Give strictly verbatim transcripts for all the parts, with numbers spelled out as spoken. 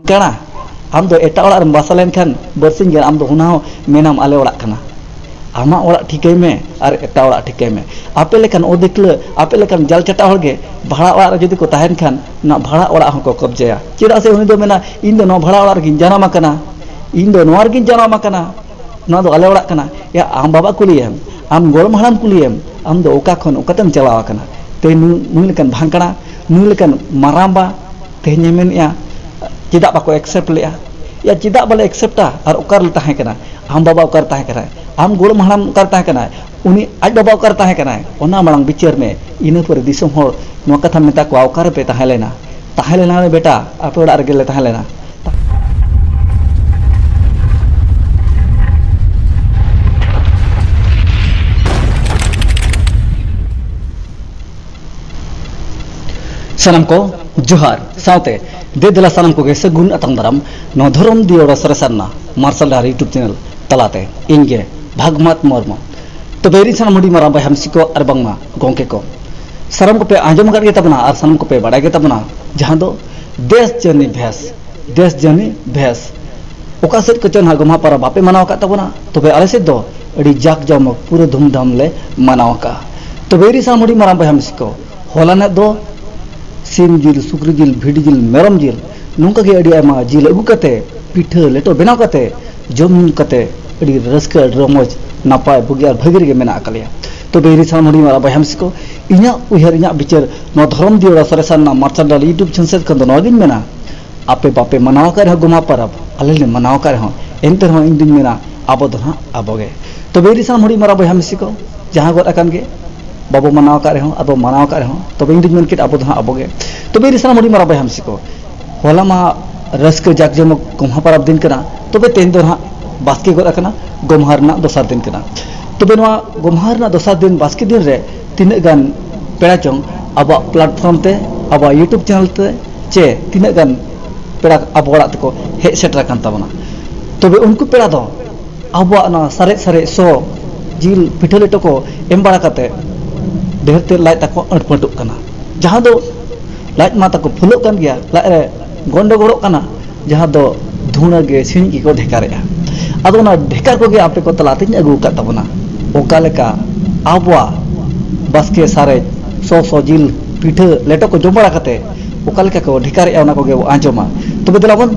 ᱠᱟᱱᱟ᱾ ᱟᱢ ᱫᱚ ᱮᱴᱟᱜ ᱚᱲᱟᱜ ᱨᱮᱢ ᱵᱟᱥᱟ ᱞᱮᱱᱠᱷᱟᱱ ᱵᱟᱨᱥᱤᱧ ᱜᱟᱱ ᱟᱢ ᱫᱚ ᱦᱩᱱᱟᱹᱝ ᱦᱚᱸ ᱢᱮᱱᱟᱢ ᱟᱞᱮ ᱚᱲᱟᱜ ᱠᱟᱱᱟ᱾ ᱟᱢᱟᱜ ᱚᱲᱟᱜ ᱴᱷᱤᱠᱟᱹᱭ ᱢᱮ ᱟᱨ ᱮᱴᱟᱜ ᱚᱲᱟᱜ ᱴᱷᱤᱠᱟᱹᱭ ᱢᱮ᱾ ᱟᱯᱮ ᱞᱮᱠᱟᱱ ᱚᱫᱤᱠᱞᱟᱹ, ᱟᱯᱮ ᱞᱮᱠᱟᱱ ᱡᱟᱞ ᱪᱟᱴᱟ ᱦᱚᱲ ᱜᱮ ᱵᱷᱟᱲᱟ ᱚᱲᱟᱜ ᱨᱮ ᱡᱩᱫᱤ ᱠᱚ ᱛᱟᱦᱮᱱ ᱠᱷᱟᱱ, ᱚᱱᱟ ᱵᱷᱟᱲᱟ ᱚᱲᱟᱜ ᱦᱚᱸᱠᱚ ᱠᱚᱵᱡᱟᱭᱟ᱾ ᱪᱮᱫᱟᱜ ᱥᱮ ᱩᱱᱤ ᱫᱚ ᱢᱮᱱᱟ, "ᱤᱧ ᱫᱚ ᱱᱚᱣᱟ ᱵᱷᱟᱲᱟ ᱚᱲᱟᱜ ᱨᱮᱜᱤᱧ ᱡᱟᱱᱟᱢ ᱟᱠᱟᱱᱟ, ᱤᱧ ᱫᱚ ᱱᱚᱣᱟ ᱨᱮᱜᱤᱧ ᱡᱟᱱᱟᱢ ᱟᱠᱟᱱᱟ, ᱱᱚᱣᱟ ᱫᱚ ᱟᱞᱮ ᱚᱲᱟᱜ ᱠᱟᱱᱟ᱾" ᱭᱟ, ᱟᱢ ᱵᱟᱵᱟ ᱠᱩᱞᱤᱭᱮᱢ, ᱟᱢ ᱜᱚᱲᱚᱢ ᱦᱟᱲᱟᱢ ᱠᱩᱞᱤᱭᱮᱢ, ᱟᱢ ᱫᱚ ᱚᱠᱟ ᱠᱷᱚᱱ ᱚᱠᱟᱛᱮᱢ ᱪᱟᱞᱟᱣ ᱟᱠᱟᱱᱟ? ᱛᱮᱦᱮᱧ ᱱᱩᱭ, ᱱᱩᱭ ᱞᱮᱠᱟᱱ ᱵᱷᱟᱝᱠᱲᱟ, ᱱᱩᱭ ᱞᱮᱠᱟᱱ ᱢᱟᱨᱟᱢᱵᱟ, ᱛᱮᱦᱮᱧᱮ ᱢᱮᱱᱮᱫᱼᱟ, ᱪᱮᱫᱟᱜ ᱵᱟᱠᱚ accept ᱞᱮᱫᱼᱟ? ᱭᱟ, ᱪᱮᱫᱟᱜ ᱵᱟᱞᱮ acceptᱟ? ᱟᱨ ᱚᱠᱟ ᱨᱮᱞᱮ ᱛᱟᱦᱮᱸ ᱠᱟᱱᱟ? ᱟᱢ ᱵᱟᱵᱟ ᱚᱠᱟᱨᱮ ᱛᱟᱦᱮᱸ ᱠᱟᱱᱟᱭ? ᱟᱢ ᱜᱚᱲᱚᱢ ᱦᱟᱲᱟᱢ ᱚᱠᱟᱨᱮ ᱛᱟᱦᱮᱸ ᱠᱟᱱᱟᱭ? ᱩᱱᱤ ᱟᱡ ᱵᱟᱵᱟ ᱚᱠᱟᱨᱮ ᱛᱟᱦᱮᱸ ᱠᱟᱱᱟᱭ? ᱚᱱᱟ ᱢᱟᱲᱟᱝ ᱵᱤᱪᱟᱹᱨ ᱢᱮ, ᱤᱱᱟᱹ ᱯᱚᱨᱮ ᱫᱤᱥᱚᱢ ᱦᱚᱲ ᱱᱚᱣᱟ ᱠᱟᱛᱷᱟᱢ ᱢᱮᱛᱟ ᱠᱚᱣᱟ, "ᱚᱠᱟᱨᱮᱯᱮ ᱛᱟᱦᱮᱸ ᱞᱮᱱᱟ?" "ᱛᱟᱦᱮᱸ ᱞᱮᱱᱟ ᱞᱮ ᱵᱮᱴᱟ, ᱟᱯᱮ ᱚᱲᱟᱜ ᱨᱮᱜᱮ ᱞᱮ ᱛᱟᱦᱮᱸ ᱞᱮᱱᱟ᱾" ᱥᱟᱱᱟᱢ ᱠᱚ ᱡᱚᱦᱟᱨ, ᱥᱟᱶᱛᱮ ᱫᱮ ᱫᱮᱞᱟ ᱥᱟᱱᱟᱢ ᱠᱚᱜᱮ ᱥᱟᱹᱜᱩᱱ ᱟᱛᱟᱝ ᱫᱟᱨᱟᱢ ᱱᱚᱣᱟ ᱫᱷᱚᱨᱚᱢ ᱫᱤᱭᱟᱹᱲᱟ ᱥᱚᱨᱮᱥ ᱥᱟᱨᱱᱟ ᱢᱟᱨᱥᱟᱞ ᱰᱟᱦᱟᱨ YouTube channel ᱛᱟᱞᱟᱛᱮ᱾ ᱤᱧ ᱜᱮ ᱵᱷᱟᱜᱽᱢᱟᱛ ᱢᱩᱨᱢᱩ᱾ ᱛᱚᱵᱮ ᱤᱧ ᱥᱟᱱᱟᱢ ᱦᱩᱰᱤᱧ ᱢᱟᱨᱟᱝ ᱵᱚᱭᱦᱟ ᱢᱤᱥᱤ ᱠᱚ ᱟᱨ ᱵᱟᱝᱢᱟ ᱜᱚᱢᱠᱮ ᱠᱚ, ᱥᱟᱱᱟᱢ ᱠᱚᱯᱮ ᱟᱸᱡᱚᱢ ᱟᱠᱟᱫ ᱜᱮ ᱛᱟᱵᱚᱱᱟ ᱟᱨ ᱥᱟᱱᱟᱢ ᱠᱚᱯᱮ ᱵᱟᱲᱟᱭ ᱜᱮ ᱛᱟᱵᱚᱱᱟ, ᱡᱟᱦᱟᱸ ᱫᱚ ᱫᱮᱥ ᱡᱟᱹᱱᱤ ᱵᱷᱮᱥ, ᱫᱮᱥ ᱡᱟᱹᱱᱤ ᱵᱷᱮᱥ᱾ ᱚᱠᱟ ᱥᱮᱫ ᱠᱚᱪᱚ ᱱᱟᱦᱟᱜ ᱜᱚᱢᱦᱟ ᱯᱚᱨᱚᱵᱽ ᱵᱟᱯᱮ ᱢᱟᱱᱟᱣ ᱟᱠᱟᱫ ᱛᱟᱵᱚᱱᱟ, ᱛᱚᱵᱮ ᱟᱞᱮ ᱥᱮᱫ ᱫᱚ ᱟᱹᱰᱤ ᱡᱟᱠ ᱡᱚᱢᱚᱠ, ᱯᱩᱨᱟᱹ ᱫᱷᱩᱢᱫᱷᱟᱢ ᱞᱮ ᱢᱟᱱᱟᱣ ᱟᱠᱟᱫᱼᱟ᱾ ᱛᱚᱵᱮ ᱤᱧ ᱥᱟᱱᱟᱢ ᱦᱩᱰᱤᱧ ᱢᱟᱨᱟᱝ ᱵᱚᱭᱦᱟ ᱢᱤᱥᱤ ᱠᱚ, ᱦᱚᱞᱟᱱᱚᱜ ᱫᱚ ᱥᱤᱢ ᱡᱤᱞ, ᱥᱩᱠᱨᱤ ᱡᱤᱞ, ᱵᱷᱤᱰᱤ ᱡᱤᱞ, ᱢᱮᱨᱚᱢ ᱡᱤᱞ, ᱱᱚᱝᱠᱟ ᱜᱮ ᱟᱹᱰᱤ ᱟᱭᱢᱟ ᱡᱤᱞ ᱟᱹᱜᱩ ᱠᱟᱛᱮ, ᱯᱤᱴᱷᱟᱹ ᱞᱮᱴᱚ ᱵᱮᱱᱟᱣ ᱠᱟᱛᱮ, ᱡᱚᱢ ᱧᱩ ᱠᱟᱛᱮ ᱟᱹᱰᱤ ᱨᱟᱹᱥᱠᱟᱹ, ᱟᱹᱰᱤ ᱨᱚᱢᱚᱡᱽ, ᱱᱟᱯᱟᱭ, ᱵᱩᱜᱤ ᱟᱨ ᱵᱷᱟᱹᱜᱤ ᱨᱮᱜᱮ ᱢᱮᱱᱟᱜ ᱟᱠᱟᱫ ᱞᱮᱭᱟ᱾ ᱛᱚᱵᱮ ᱤᱧ ᱥᱟᱱᱟᱢ ᱦᱩᱰᱤᱧ ᱢᱟᱨᱟᱝ ᱵᱚᱭᱦᱟ ᱢᱤᱥᱤ ᱠᱚ, ᱤᱧᱟᱹᱜ ᱩᱭᱦᱟᱹᱨ, ᱤᱧᱟᱹᱜ ᱵᱤᱪᱟᱹᱨ, ᱱᱚᱣᱟ ᱫᱷᱚᱨᱚᱢ ᱫᱤᱭᱟᱹᱲᱟ ᱥᱚᱨᱮᱥ ᱥᱟᱨᱱᱟ ᱢᱟᱨᱥᱟᱞ ᱰᱟᱦᱟᱨ YouTube channel ᱥᱮᱫ ᱠᱷᱚᱱ ᱫᱚ ᱱᱚᱣᱟ ᱜᱤᱧ ᱢᱮᱱᱟ, ᱟᱯᱮ ᱵᱟᱯᱮ ᱢᱟᱱᱟᱣ ᱟᱠᱟᱫ ᱨᱮᱦᱚᱸ ᱜᱚᱢᱦᱟ ᱯᱚᱨᱚᱵᱽ, ᱟᱞᱮ ᱞᱮ ᱢᱟᱱᱟᱣ ᱟᱠᱟᱫ ᱨᱮᱦᱚᱸ, ᱮᱱᱛᱮ ᱨᱮᱦᱚᱸ ᱤᱧ ᱫᱩᱧ ᱢᱮᱱᱟ, ᱟᱵᱚ ᱫᱚ ᱦᱟᱸᱜ ᱟᱵᱚ ᱜᱮ᱾ ᱛᱚᱵᱮ ᱤᱧ ᱥᱟᱱᱟᱢ ᱦᱩᱰᱤᱧ ᱢᱟᱨᱟᱝ ᱵᱚᱭᱦᱟ ᱢᱤᱥᱤ ᱠᱚ, ᱡᱟᱦᱟᱸ ᱜᱚᱫ ᱟᱠᱟᱱ ᱜᱮ, ᱵᱟᱵᱚ ᱢᱟᱱᱟᱣ ᱟᱠᱟᱫ ᱨᱮᱦᱚᱸ, ᱟᱵᱚ ᱢᱟᱱᱟᱣ ᱟᱠᱟᱫ ᱨᱮᱦᱚᱸ, ᱛᱚᱵᱮ ᱤᱧ ᱫᱩᱧ ᱢᱮᱱ ᱠᱮᱫ, ᱟᱵᱚ ᱫᱚ ᱦᱟᱸᱜ ᱟᱵᱚ ᱜᱮ᱾ ᱛᱚᱵᱮ ᱤᱧ ᱥᱟᱱᱟᱢ ᱦᱩᱰᱤᱧ ᱢᱟᱨᱟᱝ ᱵᱚᱭᱦᱟ ᱢᱤᱥᱤ ᱠᱚ, ᱦᱚᱞᱟ ᱢᱟ ᱨᱟᱹᱥᱠᱟᱹ ᱡᱟᱠ ᱡᱚᱢᱚᱠ ᱜᱚᱢᱦᱟ ᱯᱚᱨᱚᱵᱽ ᱫᱤᱱ ᱠᱟᱱᱟ, ᱛᱚᱵᱮ ᱛᱮᱦᱮᱧ ᱫᱚ ᱦᱟᱸᱜ ᱵᱟᱥᱠᱮ ᱜᱚᱫ ᱟᱠᱟᱱᱟ, ᱜᱚᱢᱦᱟ ᱨᱮᱱᱟᱜ ᱫᱚᱥᱟᱨ ᱫᱤᱱ ᱠᱟᱱᱟ᱾ ᱛᱚᱵᱮ ᱱᱚᱣᱟ ᱜᱚᱢᱦᱟ ᱨᱮᱱᱟᱜ ᱫᱚᱥᱟᱨ ᱫᱤᱱ ᱵᱟᱥᱠᱮ ᱫᱤᱱ ᱨᱮ ᱛᱤᱱᱟᱹᱜ ᱜᱟᱱ ᱯᱮᱲᱟ ᱪᱚᱝ ᱟᱵᱚᱣᱟᱜ platform ᱛᱮ, ᱟᱵᱚᱣᱟᱜ YouTube channel ᱛᱮ, ᱪᱮ ᱛᱤᱱᱟᱹᱜ ᱜᱟᱱ ᱯᱮᱲᱟ ᱟᱵᱚ ᱚᱲᱟᱜ ᱛᱮᱠᱚ ᱦᱮᱡ ᱥᱮᱴᱮᱨ ᱟᱠᱟᱱ ᱛᱟᱵᱚᱱᱟ᱾ ᱛᱚᱵᱮ ᱩᱱᱠᱩ ᱯᱮᱲᱟ ᱫᱚ ᱟᱵᱚᱣᱟᱜ ᱱᱚᱣᱟ ᱥᱟᱨᱮᱡ ᱥᱟᱨᱮᱡ ᱥᱚ ᱡᱤᱞ ᱯᱤᱴᱷᱟᱹ ᱞᱮᱴᱚ ᱠᱚ ᱮᱢ ᱵᱟᱲᱟ ᱠᱟᱛᱮ ᱰᱷᱮᱨ ᱛᱮ ᱞᱟᱡ ᱛᱟᱠᱚ ᱟᱹᱴᱯᱟᱹᱴᱚᱜ ᱠᱟᱱᱟ, ᱡᱟᱦᱟᱸ ᱫᱚ ᱞᱟᱡ ᱢᱟ ᱛᱟᱠᱚ ᱯᱷᱩᱞᱟᱹᱜ ᱠᱟᱱ ᱜᱮᱭᱟ, ᱞᱟᱡ ᱨᱮ ᱜᱚᱱᱰᱚᱜᱚᱲᱚᱜ ᱠᱟᱱᱟ, ᱡᱟᱦᱟᱸ ᱫᱚ ᱫᱷᱩᱬᱟᱹ ᱜᱮ ᱥᱤᱬᱤᱡ ᱜᱮᱠᱚ ᱰᱷᱮᱠᱟᱨᱮᱜᱼᱟ᱾ ᱟᱫᱚ ᱚᱱᱟ ᱰᱷᱮᱠᱟᱨ ᱠᱚᱜᱮ ᱟᱯᱮ ᱠᱚ ᱛᱟᱞᱟᱛᱮᱧ ᱟᱹᱜᱩ ᱟᱠᱟᱫ ᱛᱟᱵᱚᱱᱟ᱾ ᱚᱠᱟ ᱞᱮᱠᱟ ᱟᱵᱚᱣᱟᱜ ᱵᱟᱥᱠᱮ ᱥᱟᱨᱮᱡ ᱥᱚ ᱥᱚ ᱡᱤᱞ ᱯᱤᱴᱷᱟᱹ ᱞᱮᱴᱚ ᱠᱚ ᱡᱚᱢ ᱵᱟᱲᱟ ᱠᱟᱛᱮ ᱚᱠᱟ ᱞᱮᱠᱟ ᱠᱚ ᱰᱷᱮᱠᱟᱨᱮᱜᱼᱟ, ᱚᱱᱟ ᱠᱚᱜᱮ ᱵᱚ ᱟᱸᱡᱚᱢᱟ᱾ ᱛᱚᱵᱮ ᱫᱮᱞᱟ ᱵᱚᱱ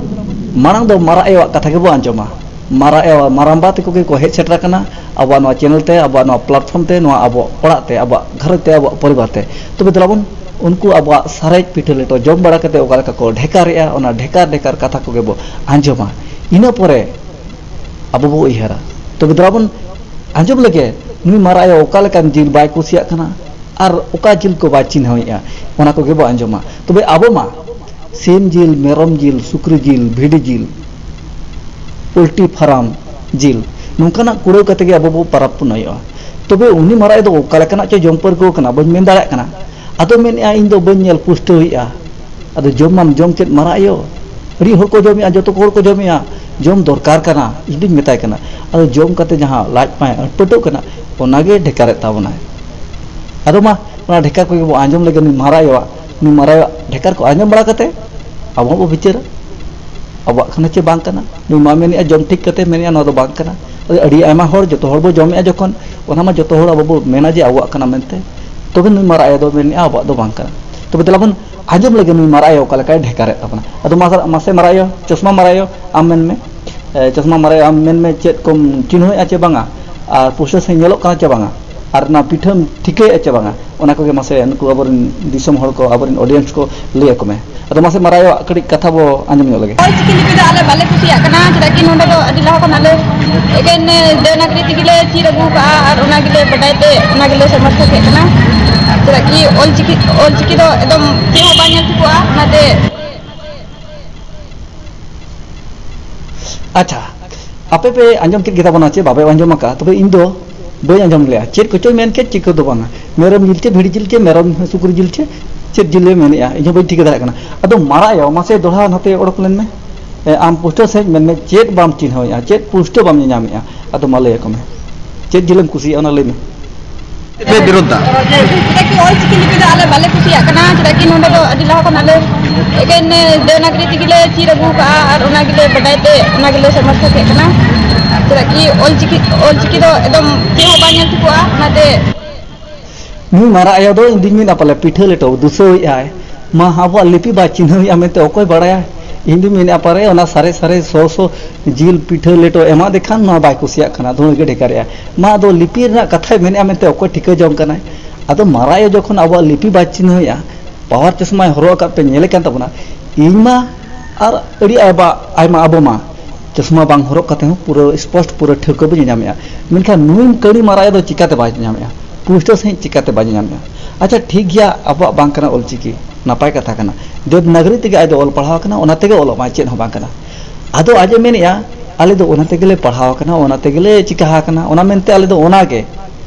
ᱢᱟᱲᱟᱝ ᱫᱚ ᱢᱟᱨᱟᱜ ᱟᱭᱳᱣᱟᱜ ᱠᱟᱛᱷᱟ ᱜᱮᱵᱚ ᱟᱸᱡᱚᱢᱟ᱾ ᱢᱟᱨᱟᱜ ᱟᱭᱳ, ᱢᱟᱨᱟᱝᱵᱟ ᱛᱟᱠᱚ ᱜᱮᱠᱚ ᱦᱮᱡ ᱥᱮᱴᱮᱨ ᱟᱠᱟᱱᱟ ᱟᱵᱚᱣᱟᱜ ᱱᱚᱣᱟ ᱪᱮᱱᱮᱞ ᱛᱮ, ᱟᱵᱚᱣᱟᱜ ᱱᱚᱣᱟ ᱯᱞᱟᱴᱯᱷᱚᱨᱢ ᱛᱮ, ᱱᱚᱣᱟ ᱟᱵᱚᱣᱟᱜ ᱚᱲᱟᱜ ᱛᱮ, ᱟᱵᱚᱣᱟᱜ ᱜᱷᱟᱨᱚᱸᱡᱽ ᱛᱮ, ᱟᱵᱚᱣᱟᱜ ᱯᱚᱨᱤᱵᱟᱨ ᱛᱮ᱾ ᱛᱚᱵᱮ ᱫᱮᱞᱟ ᱵᱚᱱ ᱩᱱᱠᱩ ᱟᱵᱚᱣᱟᱜ ᱥᱟᱨᱮᱡ ᱯᱤᱴᱷᱟᱹ ᱞᱮᱴᱚ ᱡᱚᱢ ᱵᱟᱲᱟ ᱠᱟᱛᱮ ᱚᱠᱟ ᱞᱮᱠᱟ ᱠᱚ ᱰᱷᱮᱠᱟᱨᱮᱜᱼᱟ, ᱚᱱᱟ ᱰᱷᱮᱠᱟᱨ ᱰᱷᱮᱠᱟᱨ ᱠᱟᱛᱷᱟ ᱠᱚᱜᱮ ᱵᱚ ᱟᱸᱡᱚᱢᱟ᱾ ᱤᱱᱟᱹ ᱯᱚᱨᱮ ᱟᱵᱚ ᱵᱚ ᱩᱭᱦᱟᱹᱨᱟ᱾ ᱛᱚᱵᱮ ᱫᱮᱞᱟ ᱵᱚᱱ ᱟᱸᱡᱚᱢ ᱞᱮᱜᱮ, ᱱᱩᱭ ᱢᱟᱨᱟᱜ ᱟᱭᱳ ᱚᱠᱟ ᱞᱮᱠᱟᱱ ᱡᱤᱞ ᱵᱟᱭ ᱠᱩᱥᱤᱭᱟᱜ ᱠᱟᱱᱟ ᱟᱨ ᱚᱠᱟ ᱡᱤᱞ ᱠᱚ ᱵᱟᱭ ᱪᱤᱱᱦᱟᱹᱣᱮᱫᱼᱟ, ᱚᱱᱟ ᱠᱚᱜᱮ ᱵᱚ ᱟᱸᱡᱚᱢᱟ᱾ ᱛᱚᱵᱮ ᱟᱵᱚ ᱢᱟ ᱥᱤᱢ ᱡᱤᱞ, ᱢᱮᱨᱚᱢ ᱡᱤᱞ, ᱥᱩᱠᱨᱤ ᱡᱤᱞ, ᱵᱷᱤᱰᱤ ᱡᱤᱞ, ᱯᱳᱞᱴᱨᱤ ᱯᱷᱟᱨᱟᱢ ᱡᱤᱞ, ᱱᱚᱝᱠᱟᱱᱟᱜ ᱠᱩᱲᱟᱹᱣ ᱠᱟᱛᱮ ᱜᱮ ᱟᱵᱚ ᱵᱚ ᱯᱟᱨᱟᱵᱽ ᱯᱩᱱᱟᱹᱭᱚᱜᱼᱟ᱾ ᱛᱚᱵᱮ ᱩᱱᱤ ᱢᱟᱨᱟᱜ ᱟᱭᱳ ᱫᱚ ᱚᱠᱟ ᱞᱮᱠᱟᱱᱟᱜ ᱪᱚ ᱡᱚᱢ ᱯᱟᱹᱨᱠᱟᱹᱣ ᱠᱟᱱᱟ, ᱵᱟᱹᱧ ᱢᱮᱱ ᱫᱟᱲᱮᱭᱟᱜ ᱠᱟᱱᱟ᱾ ᱟᱫᱚ ᱢᱮᱱᱮᱫᱼᱟ, "ᱤᱧ ᱫᱚ ᱵᱟᱹᱧ ᱧᱮᱞ ᱯᱩᱥᱴᱟᱹᱣᱮᱫᱼᱟ᱾" ᱟᱫᱚ ᱡᱚᱢ ᱢᱟᱢ ᱡᱚᱢ ᱪᱮᱫ ᱢᱟᱨᱟᱜ ᱟᱭᱳ? ᱟᱹᱰᱤ ᱦᱚᱲ ᱠᱚ ᱡᱚᱢᱮᱜᱼᱟ, ᱡᱚᱛᱚ ᱦᱚᱲ ᱠᱚ ᱡᱚᱢᱮᱜᱼᱟ, ᱡᱚᱢ ᱫᱚᱨᱠᱟᱨ ᱠᱟᱱᱟ, ᱤᱧ ᱫᱩᱧ ᱢᱮᱛᱟᱭ ᱠᱟᱱᱟ᱾ ᱟᱫᱚ ᱡᱚᱢ ᱠᱟᱛᱮ ᱡᱟᱦᱟᱸ ᱞᱟᱡ ᱯᱟᱭ ᱟᱹᱴᱯᱟᱹᱴᱚᱜ ᱠᱟᱱᱟ, ᱚᱱᱟᱜᱮ ᱰᱷᱮᱠᱟᱨᱮᱫ ᱛᱟᱵᱚᱱᱟᱭ᱾ ᱟᱫᱚ ᱢᱟ, ᱚᱱᱟ ᱰᱷᱮᱠᱟᱨ ᱠᱚᱜᱮ ᱵᱚ ᱟᱸᱡᱚᱢ ᱞᱮᱜᱮ ᱱᱩᱭ ᱢᱟᱨᱟᱜ ᱟᱭᱳᱣᱟᱜ, ᱱᱩᱭ ᱢᱟᱨᱟᱜ ᱟᱭᱳᱣᱟᱜ ᱰᱷᱮᱠᱟᱨ ᱠᱚ ᱟᱸᱡᱚᱢ ᱵᱟᱲᱟ ᱠᱟᱛᱮ ᱟᱵᱚ ᱦᱚᱸ ᱵᱚ ᱵᱤᱪᱟᱹᱨᱟ, ᱟᱵᱚᱣᱟᱜ ᱠᱟᱱᱟ ᱪᱮ ᱵᱟᱝ ᱠᱟᱱᱟ᱾ ᱱᱩᱭ ᱢᱟ ᱢᱮᱱᱮᱜᱼᱟ ᱡᱚᱢ ᱴᱷᱤᱠ ᱠᱟᱛᱮ, ᱢᱮᱱᱮᱜᱼᱟ ᱱᱚᱣᱟ ᱫᱚ ᱵᱟᱝ ᱠᱟᱱᱟ᱾ ᱟᱫᱚ ᱟᱹᱰᱤ ᱟᱭᱢᱟ ᱦᱚᱲ, ᱡᱚᱛᱚ ᱦᱚᱲ ᱵᱚ ᱡᱚᱢᱮᱜᱼᱟ ᱡᱚᱠᱷᱚᱱ, ᱚᱱᱟ ᱢᱟ ᱡᱚᱛᱚ ᱦᱚᱲ ᱟᱵᱚ ᱵᱚ ᱢᱮᱱᱟ ᱡᱮ ᱟᱵᱚᱣᱟᱜ ᱠᱟᱱᱟ ᱢᱮᱱᱛᱮ, ᱛᱚᱵᱮ ᱱᱩᱭ ᱢᱟᱨᱟᱜ ᱟᱭᱳ ᱫᱚ ᱢᱮᱱᱮᱜᱼᱟ ᱟᱵᱚᱣᱟᱜ ᱫᱚ ᱵᱟᱝ ᱠᱟᱱᱟ᱾ ᱛᱚᱵᱮ ᱫᱮᱞᱟ ᱵᱚᱱ ᱟᱸᱡᱚᱢ ᱞᱮᱜᱮ ᱱᱩᱭ ᱢᱟᱨᱟᱜ ᱟᱭᱳ ᱚᱠᱟ ᱞᱮᱠᱟᱭ ᱰᱷᱮᱠᱟᱨᱮᱫ ᱛᱟᱵᱚᱱᱟ᱾ ᱟᱫᱚ ᱢᱟ-, ᱢᱟᱥᱮ ᱢᱟᱨᱟᱜ ᱟᱭᱳ, ᱪᱚᱥᱢᱟ ᱢᱟᱨᱟᱜ ᱟᱭᱳ, ᱟᱢ ᱢᱮᱱ ᱢᱮ᱾ ᱮ, ᱪᱚᱥᱢᱟ ᱢᱟᱨᱟᱜ ᱟᱭᱳ, ᱟᱢ ᱢᱮᱱ ᱢᱮ, ᱪᱮᱫ ᱠᱚᱢ ᱪᱤᱱᱦᱟᱹᱣᱮᱫᱼᱟ ᱪᱮ ᱵᱟᱝᱟ? ᱟᱨ ᱯᱩᱥᱴᱟᱹᱣ ᱥᱟᱺᱦᱤᱡ ᱧᱮᱞᱚᱜ ᱠᱟᱱᱟ ᱪᱮ ᱵᱟᱝᱟ? ᱟᱨ ᱚᱱᱟ ᱯᱤᱴᱷᱟᱹᱢ ᱴᱷᱤᱠᱟᱹᱭᱮᱫᱼᱟ ᱪᱮ ᱵᱟᱝᱟ? ᱚᱱᱟ ᱠᱚᱜᱮ ᱢᱟᱥᱮ ᱱᱩᱠᱩ ᱟᱵᱚᱨᱮᱱ ᱫᱤᱥᱚᱢ ᱦᱚᱲ ᱠᱚ, ᱟᱵᱚᱨᱮᱱ audience ᱠᱚ ᱞᱟᱹᱭ ᱟᱠᱚ ᱢᱮ᱾ ᱟᱫᱚ ᱢᱟᱥᱮ ᱢᱟᱨᱟᱜ ᱟᱭᱳᱣᱟᱜ ᱠᱟᱹᱴᱤᱡ ᱠᱟᱛᱷᱟ ᱵᱚ ᱟᱸᱡᱚᱢ ᱧᱚᱜ ᱞᱮᱜᱮ᱾ ᱚᱞᱪᱤᱠᱤ ᱞᱤᱯᱤ ᱫᱚ ᱟᱞᱮ ᱵᱟᱞᱮ ᱠᱩᱥᱤᱭᱟᱜ ᱠᱟᱱᱟ, ᱪᱮᱫᱟᱜ ᱠᱤ ᱱᱚᱰᱮ ᱫᱚ ᱟᱹᱰᱤ ᱞᱟᱦᱟ ᱠᱷᱚᱱ ᱟᱞᱮ ᱮᱠᱮᱱ ᱫᱮᱵᱽᱱᱟᱜᱚᱨᱤ ᱛᱮᱜᱮ ᱞᱮ ᱪᱮᱫ ᱟᱹᱜᱩ ᱠᱟᱜᱼᱟ ᱟᱨ ᱚᱱᱟ ᱜᱮᱞᱮ ᱵᱟᱰᱟᱭ ᱛᱮ ᱚᱱᱟ ᱜᱮᱞᱮ ᱥᱚᱢᱚᱨᱛᱷᱚᱠᱮᱫ ᱠᱟᱱᱟ᱾ ᱪᱮᱫᱟᱜ ᱠᱤ ᱚᱞᱪᱤᱠᱤ, ᱚᱞᱪᱤᱠᱤ ᱫᱚ ᱮᱠᱫᱚᱢ ᱪᱮᱫ ᱦᱚᱸ ᱵᱟᱝ ᱧᱮᱞ ᱴᱷᱤᱠᱚᱜᱼᱟ, ᱚᱱᱟᱛᱮ᱾ ᱟᱪᱪᱷᱟ, ᱟᱯᱮ ᱯᱮ ᱟᱸᱡᱚᱢ ᱠᱮᱫ ᱜᱮᱛᱟ ᱵᱚᱱᱟ ᱪᱮ ᱵᱟᱯᱮ ᱟᱸᱡᱚᱢ ᱟᱠᱟᱫᱼᱟ? ᱛᱚᱵᱮ ᱤᱧ ᱫᱚ ᱵᱟᱹᱧ ᱟᱸᱡᱚᱢ ᱞᱮᱜᱼᱟ᱾ ᱪᱮᱫ ᱠᱚᱪᱚᱭ ᱢᱮᱱ ᱠᱮᱫ, ᱪᱮᱫ ᱠᱚᱫᱚ ᱵᱟᱝᱟ᱾ ᱢᱮᱨᱚᱢ ᱡᱤᱞ ᱪᱮ ᱵᱷᱤᱰᱤ ᱡᱤᱞ ᱪᱮ ᱢᱮᱨᱚᱢ ᱥᱩᱠᱨᱤ ᱡᱤᱞ ᱪᱮ ᱪᱮᱫ ᱡᱤᱞ ᱮ ᱢᱮᱱᱮᱜᱼᱟ, ᱤᱧ ᱦᱚᱸ ᱵᱟᱹᱧ ᱴᱷᱤᱠᱟᱹ ᱫᱟᱲᱮᱭᱟᱜ ᱠᱟᱱᱟ᱾ ᱟᱫᱚ ᱢᱟᱨᱟᱜ ᱟᱭᱳ, ᱢᱟᱥᱮ ᱫᱚᱦᱲᱟ ᱱᱚᱛᱮ ᱚᱰᱚᱠ ᱞᱮᱱ ᱢᱮ᱾ ᱮ, ᱟᱢ ᱯᱩᱥᱴᱟᱹᱣ ᱥᱟᱺᱦᱤᱡ ᱢᱮᱱ ᱢᱮ, ᱪᱮᱫ ᱵᱟᱢ ᱪᱤᱱᱦᱟᱹᱣᱮᱜᱼᱟ, ᱪᱮᱫ ᱯᱩᱥᱴᱟᱹᱣ ᱵᱟᱢ ᱧᱮᱧᱟᱢᱮᱜᱼᱟ? ᱟᱫᱚ ᱢᱟ ᱞᱟᱹᱭ ᱟᱠᱚ ᱢᱮ, ᱪᱮᱫ ᱡᱤᱞᱮᱢ ᱠᱩᱥᱤᱭᱟᱜᱼᱟ, ᱚᱱᱟ ᱞᱟᱹᱭ ᱢᱮ᱾ ᱯᱮ ᱵᱤᱨᱳᱫᱷ ᱫᱟ? ᱪᱮᱫᱟᱜ ᱠᱤ ᱚᱞᱪᱤᱠᱤ ᱞᱤᱯᱤ ᱫᱚ ᱟᱞᱮ ᱵᱟᱞᱮ ᱠᱩᱥᱤᱭᱟᱜ ᱠᱟᱱᱟ, ᱪᱮᱫᱟᱜ ᱠᱤ ᱱᱚᱰᱮ ᱫᱚ ᱟᱹᱰᱤ ᱞᱟᱦᱟ ᱠᱷᱚᱱ ᱟᱞᱮ ᱮᱠᱮᱱ ᱫᱮᱵᱽᱱᱟᱜᱽᱨᱤ ᱛᱮᱜᱮ ᱞᱮ ᱪᱮᱫ ᱟᱹᱜᱩ ᱠᱟᱜᱼᱟ ᱟᱨ ᱚᱱᱟ ᱜᱮᱞᱮ ᱵᱟᱰᱟᱭ ᱛᱮ ᱚᱱᱟ ᱜᱮᱞᱮ ᱥᱚᱢᱚᱨᱛᱷᱚᱠᱮᱫ ᱠᱟᱱᱟ᱾ ᱪᱮᱫᱟᱜ ᱠᱤ ᱚᱞᱪᱤᱠᱤ ᱚᱞᱪᱤᱠᱤ ᱫᱚ ᱮᱠᱫᱚᱢ ᱪᱮᱫ ᱦᱚᱸ ᱵᱟᱝ ᱧᱮᱞ ᱴᱷᱤᱠᱚᱜᱼᱟ, ᱚᱱᱟᱛᱮ᱾ ᱱᱩᱭ ᱢᱟᱨᱟᱜ ᱟᱭᱳ ᱫᱚ ᱤᱧ ᱫᱩᱧ ᱢᱮᱱᱟ ᱯᱟᱞᱮ ᱯᱤᱴᱷᱟᱹ ᱞᱮᱴᱚ ᱫᱩᱥᱟᱹᱣᱮᱫ ᱟᱭ᱾ ᱢᱟ ᱟᱵᱚᱣᱟᱜ ᱞᱤᱯᱤ ᱵᱟᱭ ᱪᱤᱱᱦᱟᱹᱣᱮᱫᱼᱟ ᱢᱮᱱᱛᱮ ᱚᱠᱚᱭ ᱵᱟᱲᱟᱭᱟ? ᱤᱧ ᱫᱩᱧ ᱢᱮᱱᱮᱫᱼᱟ ᱯᱟᱨᱮ ᱚᱱᱟ ᱥᱟᱨᱮ ᱥᱟᱨᱮ ᱥᱚ ᱥᱚ ᱡᱤᱞ ᱯᱤᱴᱷᱟᱹ ᱞᱮᱴᱚ ᱮᱢᱟᱫᱮ ᱠᱷᱟᱱ ᱱᱚᱣᱟ ᱵᱟᱭ ᱠᱩᱥᱤᱭᱟᱜ ᱠᱟᱱᱟ, ᱫᱷᱩᱲᱟᱹ ᱜᱮ ᱰᱷᱮᱠᱟᱨᱮᱜᱼᱟ᱾ ᱢᱟ ᱟᱫᱚ ᱞᱤᱯᱤ ᱨᱮᱱᱟᱜ ᱠᱟᱛᱷᱟᱭ ᱢᱮᱱᱮᱫᱼᱟ ᱢᱮᱱᱛᱮ ᱚᱠᱚᱭ ᱴᱷᱤᱠᱟᱹ ᱡᱚᱝ ᱠᱟᱱᱟᱭ? ᱟᱫᱚ ᱢᱟᱨᱟᱜ ᱟᱭᱳ ᱡᱚᱠᱷᱚᱱ ᱟᱵᱚᱣᱟᱜ ᱞᱤᱯᱤ ᱵᱟᱭ ᱪᱤᱱᱦᱟᱹᱣᱮᱫᱼᱟ, ᱯᱟᱣᱟᱨ ᱪᱚᱥᱢᱟᱭ ᱦᱚᱨᱚᱜ ᱟᱠᱟᱫ ᱯᱮ ᱧᱮᱞᱮ ᱠᱟᱱ ᱛᱟᱵᱚᱱᱟ᱾ ᱤᱧ ᱢᱟ ᱟᱨ ᱟᱹᱰᱤ ᱟᱭᱢᱟ, ᱟᱭᱢᱟ ᱟᱵᱚ ᱢᱟ ᱪᱚᱥᱢᱟ ᱵᱟᱝ ᱦᱚᱨᱚᱜ ᱠᱟᱛᱮ ᱦᱚᱸ ᱯᱩᱨᱟᱹ ᱥᱯᱚᱥᱴ ᱯᱩᱨᱟᱹ ᱴᱷᱟᱹᱣᱠᱟᱹ ᱵᱚᱱ ᱧᱮᱧᱟᱢᱮᱫᱼᱟ᱾ ᱢᱮᱱᱠᱷᱟᱱ ᱱᱩᱭ ᱠᱟᱹᱲᱤ ᱢᱟᱨᱟᱜ ᱫᱚ ᱪᱤᱠᱟᱹᱛᱮ ᱵᱟᱭ ᱧᱟᱢᱮᱫᱼᱟ? ᱯᱩᱥᱴᱟᱹᱣ ᱥᱟᱺᱦᱤᱡ ᱪᱤᱠᱟᱹᱛᱮ ᱵᱟᱭ ᱧᱟᱢᱮᱫᱼᱟ? ᱟᱪᱪᱷᱟ, ᱴᱷᱤᱠ ᱜᱮᱭᱟ, ᱟᱵᱚᱣᱟᱜ ᱵᱟᱝ ᱠᱟᱱᱟ ᱚᱞᱪᱤᱠᱤ, ᱱᱟᱯᱟᱭ ᱠᱟᱛᱷᱟ ᱠᱟᱱᱟ᱾ ᱫᱮᱵᱽᱱᱟᱜᱽᱨᱤ ᱛᱮᱜᱮ ᱟᱡ ᱫᱚ ᱚᱞ ᱯᱟᱲᱦᱟᱣ ᱠᱟᱱᱟ, ᱚᱱᱟ ᱛᱮᱜᱮ ᱚᱞᱚᱜ ᱢᱟ, ᱪᱮᱫ ᱦᱚᱸ ᱵᱟᱝ ᱠᱟᱱᱟ᱾ ᱟᱫᱚ ᱟᱡ ᱮ ᱢᱮᱱᱮᱫᱼᱟ, ᱟᱞᱮ ᱫᱚ ᱚᱱᱟ ᱛᱮᱜᱮ ᱞᱮ ᱯᱟᱲᱦᱟᱣ ᱠᱟᱱᱟ, ᱚᱱᱟ ᱛᱮᱜᱮ ᱞᱮ ᱪᱤᱠᱟ ᱟᱠᱟᱱᱟ, ᱚᱱᱟ ᱢᱮᱱᱛᱮ ᱟᱞᱮ ᱫᱚ ᱚᱱᱟ ᱜᱮ,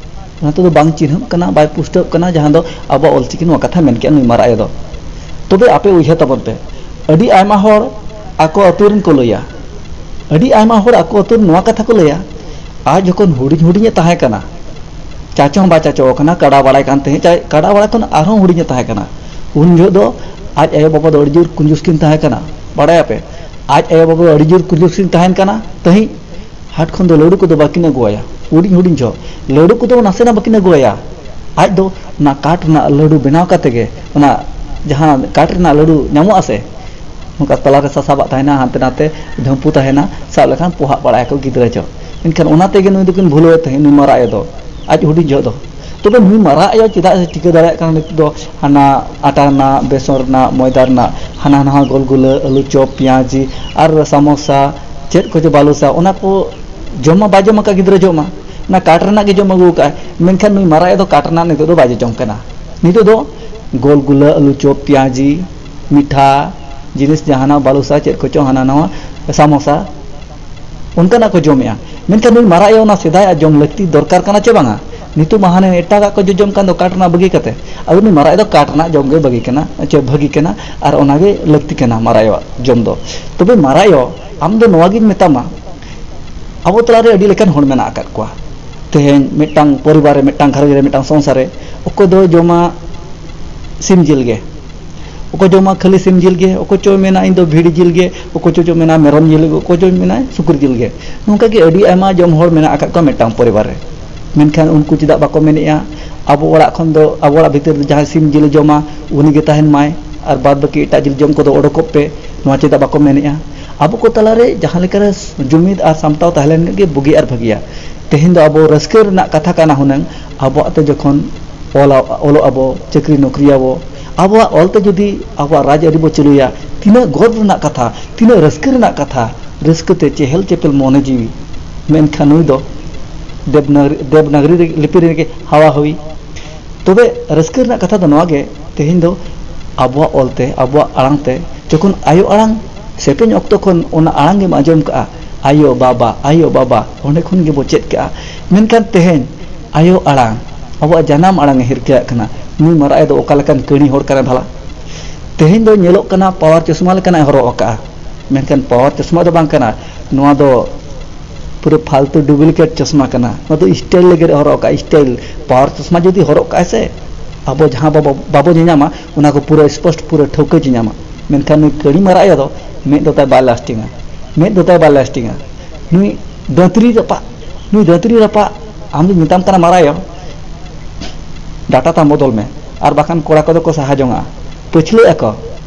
ᱚᱱᱟ ᱛᱮᱫᱚ ᱵᱟᱝ ᱪᱤᱱᱦᱟᱹᱜ ᱠᱟᱱᱟ, ᱵᱟᱭ ᱯᱩᱥᱴᱟᱹᱜ ᱠᱟᱱᱟ, ᱡᱟᱦᱟᱸ ᱫᱚ ᱟᱵᱚᱣᱟᱜ ᱚᱞᱪᱤᱠᱤ ᱱᱚᱣᱟ ᱠᱟᱛᱷᱟ ᱢᱮᱱ ᱠᱮᱜᱼᱟ ᱱᱩᱭ ᱢᱟᱨᱟᱜ ᱟᱭᱳ ᱫᱚ᱾ ᱛᱚᱵᱮ ᱟᱯᱮ ᱩᱭᱦᱟᱹᱨ ᱛᱟᱵᱚᱱ ᱯᱮ, ᱟᱹᱰᱤ ᱟᱭᱢᱟ ᱦᱚᱲ ᱟᱠᱚ ᱟᱹᱛᱩ ᱨᱮᱱ ᱠᱚ ᱞᱟᱹᱭᱟ, ᱟᱹᱰᱤ ᱟᱭᱢᱟ ᱦᱚᱲ ᱟᱠᱚ ᱟᱹᱛᱩ ᱨᱮ ᱱᱚᱣᱟ ᱠᱟᱛᱷᱟ ᱠᱚ ᱞᱟᱹᱭᱟ, ᱟᱡ ᱡᱚᱠᱷᱚᱱ ᱦᱩᱰᱤᱧ ᱦᱩᱰᱤᱧ ᱮ ᱛᱟᱦᱮᱸ ᱠᱟᱱᱟ, ᱪᱟᱪᱚ ᱦᱚᱸ ᱵᱟᱭ ᱪᱟᱪᱚ ᱟᱠᱟᱱᱟ, ᱠᱟᱰᱟ ᱵᱟᱲᱟᱭ ᱠᱟᱱ ᱛᱟᱦᱮᱸᱫ, ᱪᱟᱭ-, ᱠᱟᱰᱟ ᱵᱟᱲᱟᱭ ᱠᱷᱚᱱ ᱟᱨᱦᱚᱸ ᱦᱩᱰᱤᱧ ᱮ ᱛᱟᱦᱮᱸ ᱠᱟᱱᱟ, ᱩᱱ ᱡᱚᱦᱚᱜ ᱫᱚ ᱟᱡ ᱟᱭᱳ ᱵᱟᱵᱟ ᱫᱚ ᱟᱹᱰᱤ ᱡᱳᱨ ᱠᱩᱸᱡᱩᱥ ᱠᱤᱱ ᱛᱟᱦᱮᱸ ᱠᱟᱱᱟ᱾ ᱵᱟᱲᱟᱭᱟᱯᱮ, ᱟᱡ ᱟᱭᱳ ᱵᱟᱵᱟ ᱫᱚ ᱟᱹᱰᱤ ᱡᱳᱨ ᱠᱩᱸᱡᱩᱥ ᱠᱤᱱ ᱛᱟᱦᱮᱸ ᱠᱟᱱᱟ ᱛᱟᱦᱮᱸᱫ᱾ ᱦᱟᱴ ᱠᱷᱚᱱ ᱫᱚ ᱞᱟᱹᱰᱩ ᱠᱚᱫᱚ ᱵᱟᱹᱠᱤᱱ ᱟᱹᱜᱩᱣᱟᱭᱟ, ᱦᱩᱰᱤᱧ ᱦᱩᱰᱤᱧ ᱡᱚᱦᱚᱜ ᱞᱟᱹᱰᱩ ᱠᱚᱫᱚ ᱱᱟᱥᱮᱱᱟᱜ ᱵᱟᱹᱠᱤᱱ ᱟᱹᱜᱩᱣᱟᱭᱟ᱾ ᱟᱡ ᱫᱚ ᱚᱱᱟ ᱠᱟᱴ ᱨᱮᱱᱟᱜ ᱞᱟᱹᱰᱩ ᱵᱮᱱᱟᱣ ᱠᱟᱛᱮ ᱜᱮ, ᱚᱱᱟ ᱡᱟᱦᱟᱸ ᱠᱟᱴ ᱨᱮᱱᱟᱜ ᱞᱟᱹᱰᱩ ᱧᱟᱢᱚᱜᱼᱟ ᱥᱮ, ᱚᱱᱠᱟ ᱛᱟᱞᱟᱨᱮ ᱥᱟᱥᱟᱵᱟᱜ ᱛᱟᱦᱮᱱᱟ, ᱦᱟᱱᱛᱮ ᱱᱟᱛᱮ ᱰᱷᱟᱹᱢᱯᱩ ᱛᱟᱦᱮᱱᱟ, ᱥᱟᱵ ᱞᱮᱠᱷᱟᱱ ᱯᱚᱦᱟᱜ ᱵᱟᱲᱟᱭᱟᱠᱚ ᱜᱤᱫᱽᱨᱟᱹ ᱡᱚᱦᱚᱜ᱾ ᱢᱮᱱᱠᱷᱟᱱ ᱚᱱᱟ ᱛᱮᱜᱮ ᱱᱩᱭ ᱫᱚᱠᱤᱱ ᱵᱷᱩᱞᱟᱹᱣᱮᱫ ᱛᱟᱦᱮᱸᱫ, ᱱᱩᱭ ᱢᱟᱨᱟᱜ ᱟᱭᱳ ᱫᱚ, ᱟᱡ ᱦᱩᱰᱤᱧ ᱡᱚᱦᱚᱜ ᱫᱚ᱾ ᱛᱚᱵᱮ ᱱᱩᱭ ᱢᱟᱨᱟᱜ ᱟᱭᱳ ᱪᱮᱫᱟᱜ ᱮ ᱴᱷᱤᱠᱟᱹ ᱫᱟᱲᱮᱭᱟᱜ ᱠᱟᱱᱟ ᱱᱤᱛᱚᱜ ᱫᱚ ᱦᱟᱱᱟ ᱟᱴᱟ ᱨᱮᱱᱟᱜ, ᱵᱮᱥᱚᱱ ᱨᱮᱱᱟᱜ, ᱢᱚᱭᱫᱟ ᱨᱮᱱᱟᱜ, ᱦᱟᱱᱟ ᱱᱟᱣᱟ ᱜᱳᱞᱜᱩᱞᱟᱹ, ᱟᱹᱞᱩ ᱪᱚᱯ, ᱯᱮᱸᱭᱟᱡᱤ ᱟᱨ ᱥᱟᱢᱳᱥᱟ, ᱪᱮᱫ ᱠᱚᱪᱚ ᱵᱟᱞᱩᱥᱟ, ᱚᱱᱟ ᱠᱚ ᱡᱚᱢ ᱢᱟ ᱵᱟᱭ ᱡᱚᱢ ᱟᱠᱟᱫ ᱜᱤᱫᱽᱨᱟᱹ ᱡᱚᱦᱚᱜ ᱢᱟ, ᱚᱱᱟ ᱠᱟᱴ ᱨᱮᱱᱟᱜ ᱜᱮ ᱡᱚᱢ ᱟᱹᱜᱩ ᱟᱠᱟᱫᱼᱟᱭ᱾ ᱢᱮᱱᱠᱷᱟᱱ ᱱᱩᱭ ᱢᱟᱨᱟᱜ ᱟᱭᱳ ᱫᱚ ᱠᱟᱴ ᱨᱮᱱᱟᱜ ᱱᱤᱛᱚᱜ ᱫᱚ ᱵᱟᱭ ᱡᱚᱡᱚᱢ ᱠᱟᱱᱟ᱾ ᱱᱤᱛᱚᱜ ᱫᱚ ᱜᱳᱞᱜᱩᱞᱟᱹ, ᱟᱹᱞᱩ ᱪᱚᱯ, ᱯᱮᱸᱭᱟᱡᱤ, ᱢᱤᱴᱷᱟ ᱡᱤᱱᱤᱥ, ᱡᱟᱦᱟᱱᱟᱜ ᱵᱟᱞᱩᱥᱟ, ᱪᱮᱫ ᱠᱚᱪᱚ ᱦᱟᱱᱟ ᱱᱟᱣᱟ, ᱥᱟᱢᱳᱥᱟ, ᱚᱱᱠᱟᱱᱟᱜ ᱠᱚ ᱡᱚᱢᱮᱜᱼᱟ᱾ ᱢᱮᱱᱠᱷᱟᱱ ᱱᱩᱭ ᱢᱟᱨᱟᱜ ᱟᱭᱳ ᱚᱱᱟ ᱥᱮᱫᱟᱭᱟᱜ ᱡᱚᱢ ᱞᱟᱹᱠᱛᱤ ᱫᱚᱨᱠᱟᱨ ᱠᱟᱱᱟ ᱪᱮ ᱵᱟᱝᱟ? ᱱᱤᱛᱚᱜ ᱢᱟ ᱦᱟᱱᱮ ᱮᱴᱟᱜᱟᱜ ᱠᱚ ᱡᱚᱡᱚᱢ ᱠᱟᱱ ᱫᱚ ᱠᱟᱴ ᱨᱮᱱᱟᱜ ᱵᱟᱹᱜᱤ ᱠᱟᱛᱮ᱾ ᱟᱫᱚ ᱱᱩᱭ ᱢᱟᱨᱟᱜ ᱟᱭᱳ ᱫᱚ ᱠᱟᱴ ᱨᱮᱱᱟᱜ ᱡᱚᱢ ᱜᱮ ᱵᱟᱹᱜᱤ ᱠᱟᱱᱟ, ᱪᱮ ᱵᱷᱟᱹᱜᱤ ᱠᱟᱱᱟ, ᱟᱨ ᱚᱱᱟ ᱜᱮ ᱞᱟᱹᱠᱛᱤ ᱠᱟᱱᱟ ᱢᱟᱨᱟᱜ ᱟᱭᱳᱣᱟᱜ ᱡᱚᱢ ᱫᱚ᱾ ᱛᱚᱵᱮ ᱢᱟᱨᱟᱜ ᱟᱭᱳ, ᱟᱢ ᱫᱚ ᱱᱚᱣᱟ ᱜᱤᱧ ᱢᱮᱛᱟᱢᱟ, ᱟᱵᱚ ᱛᱟᱞᱟᱨᱮ ᱟᱹᱰᱤ ᱞᱮᱠᱟᱱ ᱦᱚᱲ ᱢᱮᱱᱟᱜ ᱟᱠᱟᱫ ᱠᱚᱣᱟ᱾ ᱛᱮᱦᱮᱧ ᱢᱤᱫᱴᱟᱝ ᱯᱚᱨᱤᱵᱟᱨ ᱨᱮ, ᱢᱤᱫᱴᱟᱝ ᱜᱷᱟᱨᱚᱸᱡᱽ ᱨᱮ, ᱢᱤᱫᱴᱟᱝ ᱥᱚᱝᱥᱟᱨ ᱨᱮ ᱚᱠᱚᱭ ᱫᱚ ᱡᱚᱢᱟ ᱥᱤᱢ ᱡᱤᱞ ᱜᱮ, ᱚᱠᱚᱭ ᱡᱚᱢᱟ ᱠᱷᱟᱹᱞᱤ ᱥᱤᱢ ᱡᱤᱞ ᱜᱮ, ᱚᱠᱚᱭ ᱪᱚ ᱢᱮᱱᱟ ᱤᱧ ᱫᱚ ᱵᱷᱤᱰᱤ ᱡᱤᱞ ᱜᱮ, ᱚᱠᱚᱭ ᱪᱚ ᱪᱚ ᱢᱮᱱᱟ ᱢᱮᱨᱚᱢ ᱡᱤᱞ ᱜᱮ, ᱚᱠᱚᱭ ᱪᱚ ᱢᱮᱱᱟ ᱥᱩᱠᱨᱤ ᱡᱤᱞ ᱜᱮ᱾ ᱱᱚᱝᱠᱟ ᱜᱮ ᱟᱹᱰᱤ ᱟᱭᱢᱟ ᱡᱚᱢ ᱦᱚᱲ ᱢᱮᱱᱟᱜ ᱟᱠᱟᱫ ᱠᱚᱣᱟ ᱢᱤᱫᱴᱟᱝ ᱯᱚᱨᱤᱵᱟᱨ ᱨᱮ᱾ ᱢᱮᱱᱠᱷᱟᱱ ᱩᱱᱠᱩ ᱪᱮᱫᱟᱜ ᱵᱟᱠᱚ ᱢᱮᱱᱮᱜᱼᱟ, ᱟᱵᱚ ᱚᱲᱟᱜ ᱠᱷᱚᱱ ᱫᱚ, ᱟᱵᱚ ᱚᱲᱟᱜ ᱵᱷᱤᱛᱤᱨ ᱨᱮ ᱡᱟᱦᱟᱸᱭ ᱥᱤᱢ ᱡᱤᱞᱮ ᱡᱚᱢᱟ, ᱩᱱᱤ ᱜᱮ ᱛᱟᱦᱮᱱ ᱢᱟᱭ, ᱟᱨ ᱵᱟᱫ ᱵᱟᱹᱠᱤ ᱮᱴᱟᱜ ᱡᱤᱞ ᱡᱚᱢ ᱠᱚᱫᱚ ᱚᱰᱚᱠᱚᱜ ᱯᱮ, ᱱᱚᱣᱟ ᱪᱮᱫᱟᱜ ᱵᱟᱠᱚ ᱢᱮᱱᱮᱜᱼᱟ? ᱟᱵᱚ ᱠᱚ ᱛᱟᱞᱟᱨᱮ ᱡᱟᱦᱟᱸ ᱞᱮᱠᱟᱨᱮ ᱡᱩᱢᱤᱫ ᱟᱨ ᱥᱟᱢᱴᱟᱣ ᱛᱟᱦᱮᱸ ᱞᱮᱱ ᱜᱮ ᱵᱩᱜᱤ ᱟᱨ ᱵᱷᱟᱹᱜᱤᱭᱟ᱾ ᱛᱮᱦᱮᱧ ᱫᱚ ᱟᱵᱚ ᱨᱟᱹᱥᱠᱟᱹ ᱨᱮᱱᱟᱜ ᱠᱟᱛᱷᱟ ᱠᱟᱱᱟ ᱦᱩᱱᱟᱹᱝ, ᱟᱵᱚᱣᱟᱜ ᱛᱮ ᱡᱚᱠᱷᱚᱱ ᱚᱞᱟ-, ᱚᱞᱚᱜ ᱟᱵᱚ, ᱪᱟᱹᱠᱨᱤ ᱱᱚᱠᱨᱤᱭᱟᱵᱚ, ᱟᱵᱚᱣᱟᱜ ᱚᱞ ᱛᱮ ᱡᱩᱫᱤ ᱟᱵᱚᱣᱟᱜ ᱨᱟᱡᱽ ᱟᱹᱨᱤ ᱵᱚ ᱪᱟᱹᱞᱩᱭᱟ, ᱛᱤᱱᱟᱹᱜ ᱜᱚᱨᱵ ᱨᱮᱱᱟᱜ ᱠᱟᱛᱷᱟ, ᱛᱤᱱᱟᱹᱜ ᱨᱟᱹᱥᱠᱟᱹ ᱨᱮᱱᱟᱜ ᱠᱟᱛᱷᱟ, ᱨᱟᱹᱥᱠᱟᱹ ᱛᱮ ᱪᱮᱦᱮᱞ ᱪᱮᱯᱮᱞ ᱢᱚᱱᱮ ᱡᱤᱣᱤ᱾ ᱢᱮᱱᱠᱷᱟᱱ ᱱᱩᱭ ᱫᱚ ᱫᱮᱵᱽᱱᱟᱜᱽᱨᱤ, ᱫᱮᱵᱽᱱᱟᱜᱽᱨᱤ ᱨᱮ, ᱞᱤᱯᱤ ᱨᱮᱜᱮ ᱦᱟᱣᱟ ᱦᱟᱹᱣᱤ᱾ ᱛᱚᱵᱮ ᱨᱟᱹᱥᱠᱟᱹ ᱨᱮᱱᱟᱜ ᱠᱟᱛᱷᱟ ᱫᱚ ᱱᱚᱣᱟ ᱜᱮ, ᱛᱮᱦᱮᱧ ᱫᱚ ᱟᱵᱚᱣᱟᱜ ᱚᱞ ᱛᱮ, ᱟᱵᱚᱣᱟᱜ ᱟᱲᱟᱝ ᱛᱮ, ᱡᱚᱠᱷᱚᱱ ᱟᱭᱳ ᱟᱲᱟᱝ ᱥᱮᱯᱮᱧ ᱚᱠᱛᱚ ᱠᱷᱚᱱ ᱚᱱᱟ ᱟᱲᱟᱝ ᱜᱮᱢ ᱟᱸᱡᱚᱢ ᱠᱟᱜᱼᱟ, ᱟᱭᱳ ᱵᱟᱵᱟ, ᱟᱭᱳ ᱵᱟᱵᱟ, ᱚᱸᱰᱮ ᱠᱷᱚᱱ ᱜᱮᱵᱚ ᱪᱮᱫ ᱠᱟᱜᱼᱟ᱾ ᱢᱮᱱᱠᱷᱟᱱ ᱛᱮᱦᱮᱧ ᱟᱭᱳ ᱟᱲᱟᱝ, ᱟᱵᱚᱣᱟᱜ ᱡᱟᱱᱟᱢ ᱟᱲᱟᱝ ᱮ ᱦᱤᱨᱠᱟᱹᱣᱟᱜ ᱠᱟᱱᱟ᱾ ᱱᱩᱭ ᱢᱟᱨᱟᱜ ᱫᱚ ᱚᱠᱟ ᱞᱮᱠᱟᱱ ᱠᱟᱹᱬᱤ ᱦᱚᱲ ᱠᱟᱱᱟᱭ ᱵᱷᱟᱞᱟ? ᱛᱮᱦᱮᱧ ᱫᱚ ᱧᱮᱞᱚᱜ ᱠᱟᱱᱟ ᱯᱟᱣᱟᱨ ᱪᱚᱥᱢᱟ ᱞᱮᱠᱟᱱᱟᱜ ᱮ ᱦᱚᱨᱚᱜ ᱟᱠᱟᱜᱼᱟ, ᱢᱮᱱᱠᱷᱟᱱ ᱯᱟᱣᱟᱨ ᱪᱚᱥᱢᱟ ᱫᱚ ᱵᱟᱝ ᱠᱟᱱᱟ, ᱱᱚᱣᱟ ᱫᱚ ᱯᱩᱨᱟᱹ ᱯᱷᱟᱞᱛᱩ ᱰᱩᱯᱞᱤᱠᱮᱴ ᱪᱚᱥᱢᱟ ᱠᱟᱱᱟ᱾ ᱱᱚᱣᱟ ᱫᱚ ᱥᱴᱟᱭᱤᱞ ᱞᱟᱹᱜᱤᱫ ᱮ ᱦᱚᱨᱚᱜ ᱟᱠᱟᱜᱼᱟ, ᱥᱴᱟᱭᱤᱞ᱾ ᱯᱟᱣᱟᱨ ᱪᱚᱥᱢᱟ ᱡᱩᱫᱤ ᱦᱚᱨᱚᱜ ᱠᱟᱜᱼᱟᱭ ᱥᱮ, ᱟᱵᱚ ᱡᱟᱦᱟᱸ ᱵᱟᱵᱚ, ᱵᱟᱵᱚ ᱧᱮᱧᱟᱢᱟ, ᱚᱱᱟ ᱠᱚ ᱯᱩᱨᱟᱹ ᱥᱯᱚᱥᱴ, ᱯᱩᱨᱟᱹ ᱴᱷᱟᱹᱣᱠᱟᱹ ᱧᱮᱧᱟᱢᱟ᱾ ᱢᱮᱱᱠᱷᱟᱱ ᱱᱩᱭ ᱠᱟᱹᱬᱤ ᱢᱟᱨᱟᱜ ᱟᱭᱳ ᱫᱚ ᱢᱮᱫ ᱫᱚ ᱛᱟᱭ ᱵᱟᱭ ᱞᱟᱥᱴᱤᱝᱟ, ᱢᱮᱫ ᱫᱚ ᱛᱟᱭ ᱵᱟᱭ ᱞᱟᱥᱴᱤᱝᱟ᱾ ᱱᱩᱭ ᱫᱟᱹᱛᱨᱤ ᱨᱟᱯᱟᱜ, ᱱᱩᱭ ᱫᱟᱹᱛᱨᱤ ᱨᱟᱯᱟᱜ, ᱟᱢ ᱫᱚᱧ ᱢᱮᱛᱟᱢ ᱠᱟᱱᱟ ᱢᱟᱨᱟᱜ ᱟᱭᱳ, ᱰᱟᱴᱟ ᱛᱟᱢ ᱵᱚᱫᱚᱞ ᱢᱮ, ᱟᱨ ᱵᱟᱠᱷᱟᱱ ᱠᱚᱲᱟ ᱠᱚᱫᱚ ᱠᱚ ᱥᱟᱦᱟ ᱡᱚᱝᱟᱜᱼᱟ, ᱯᱟᱹᱪᱷᱞᱟᱹᱜ ᱟᱠᱚ᱾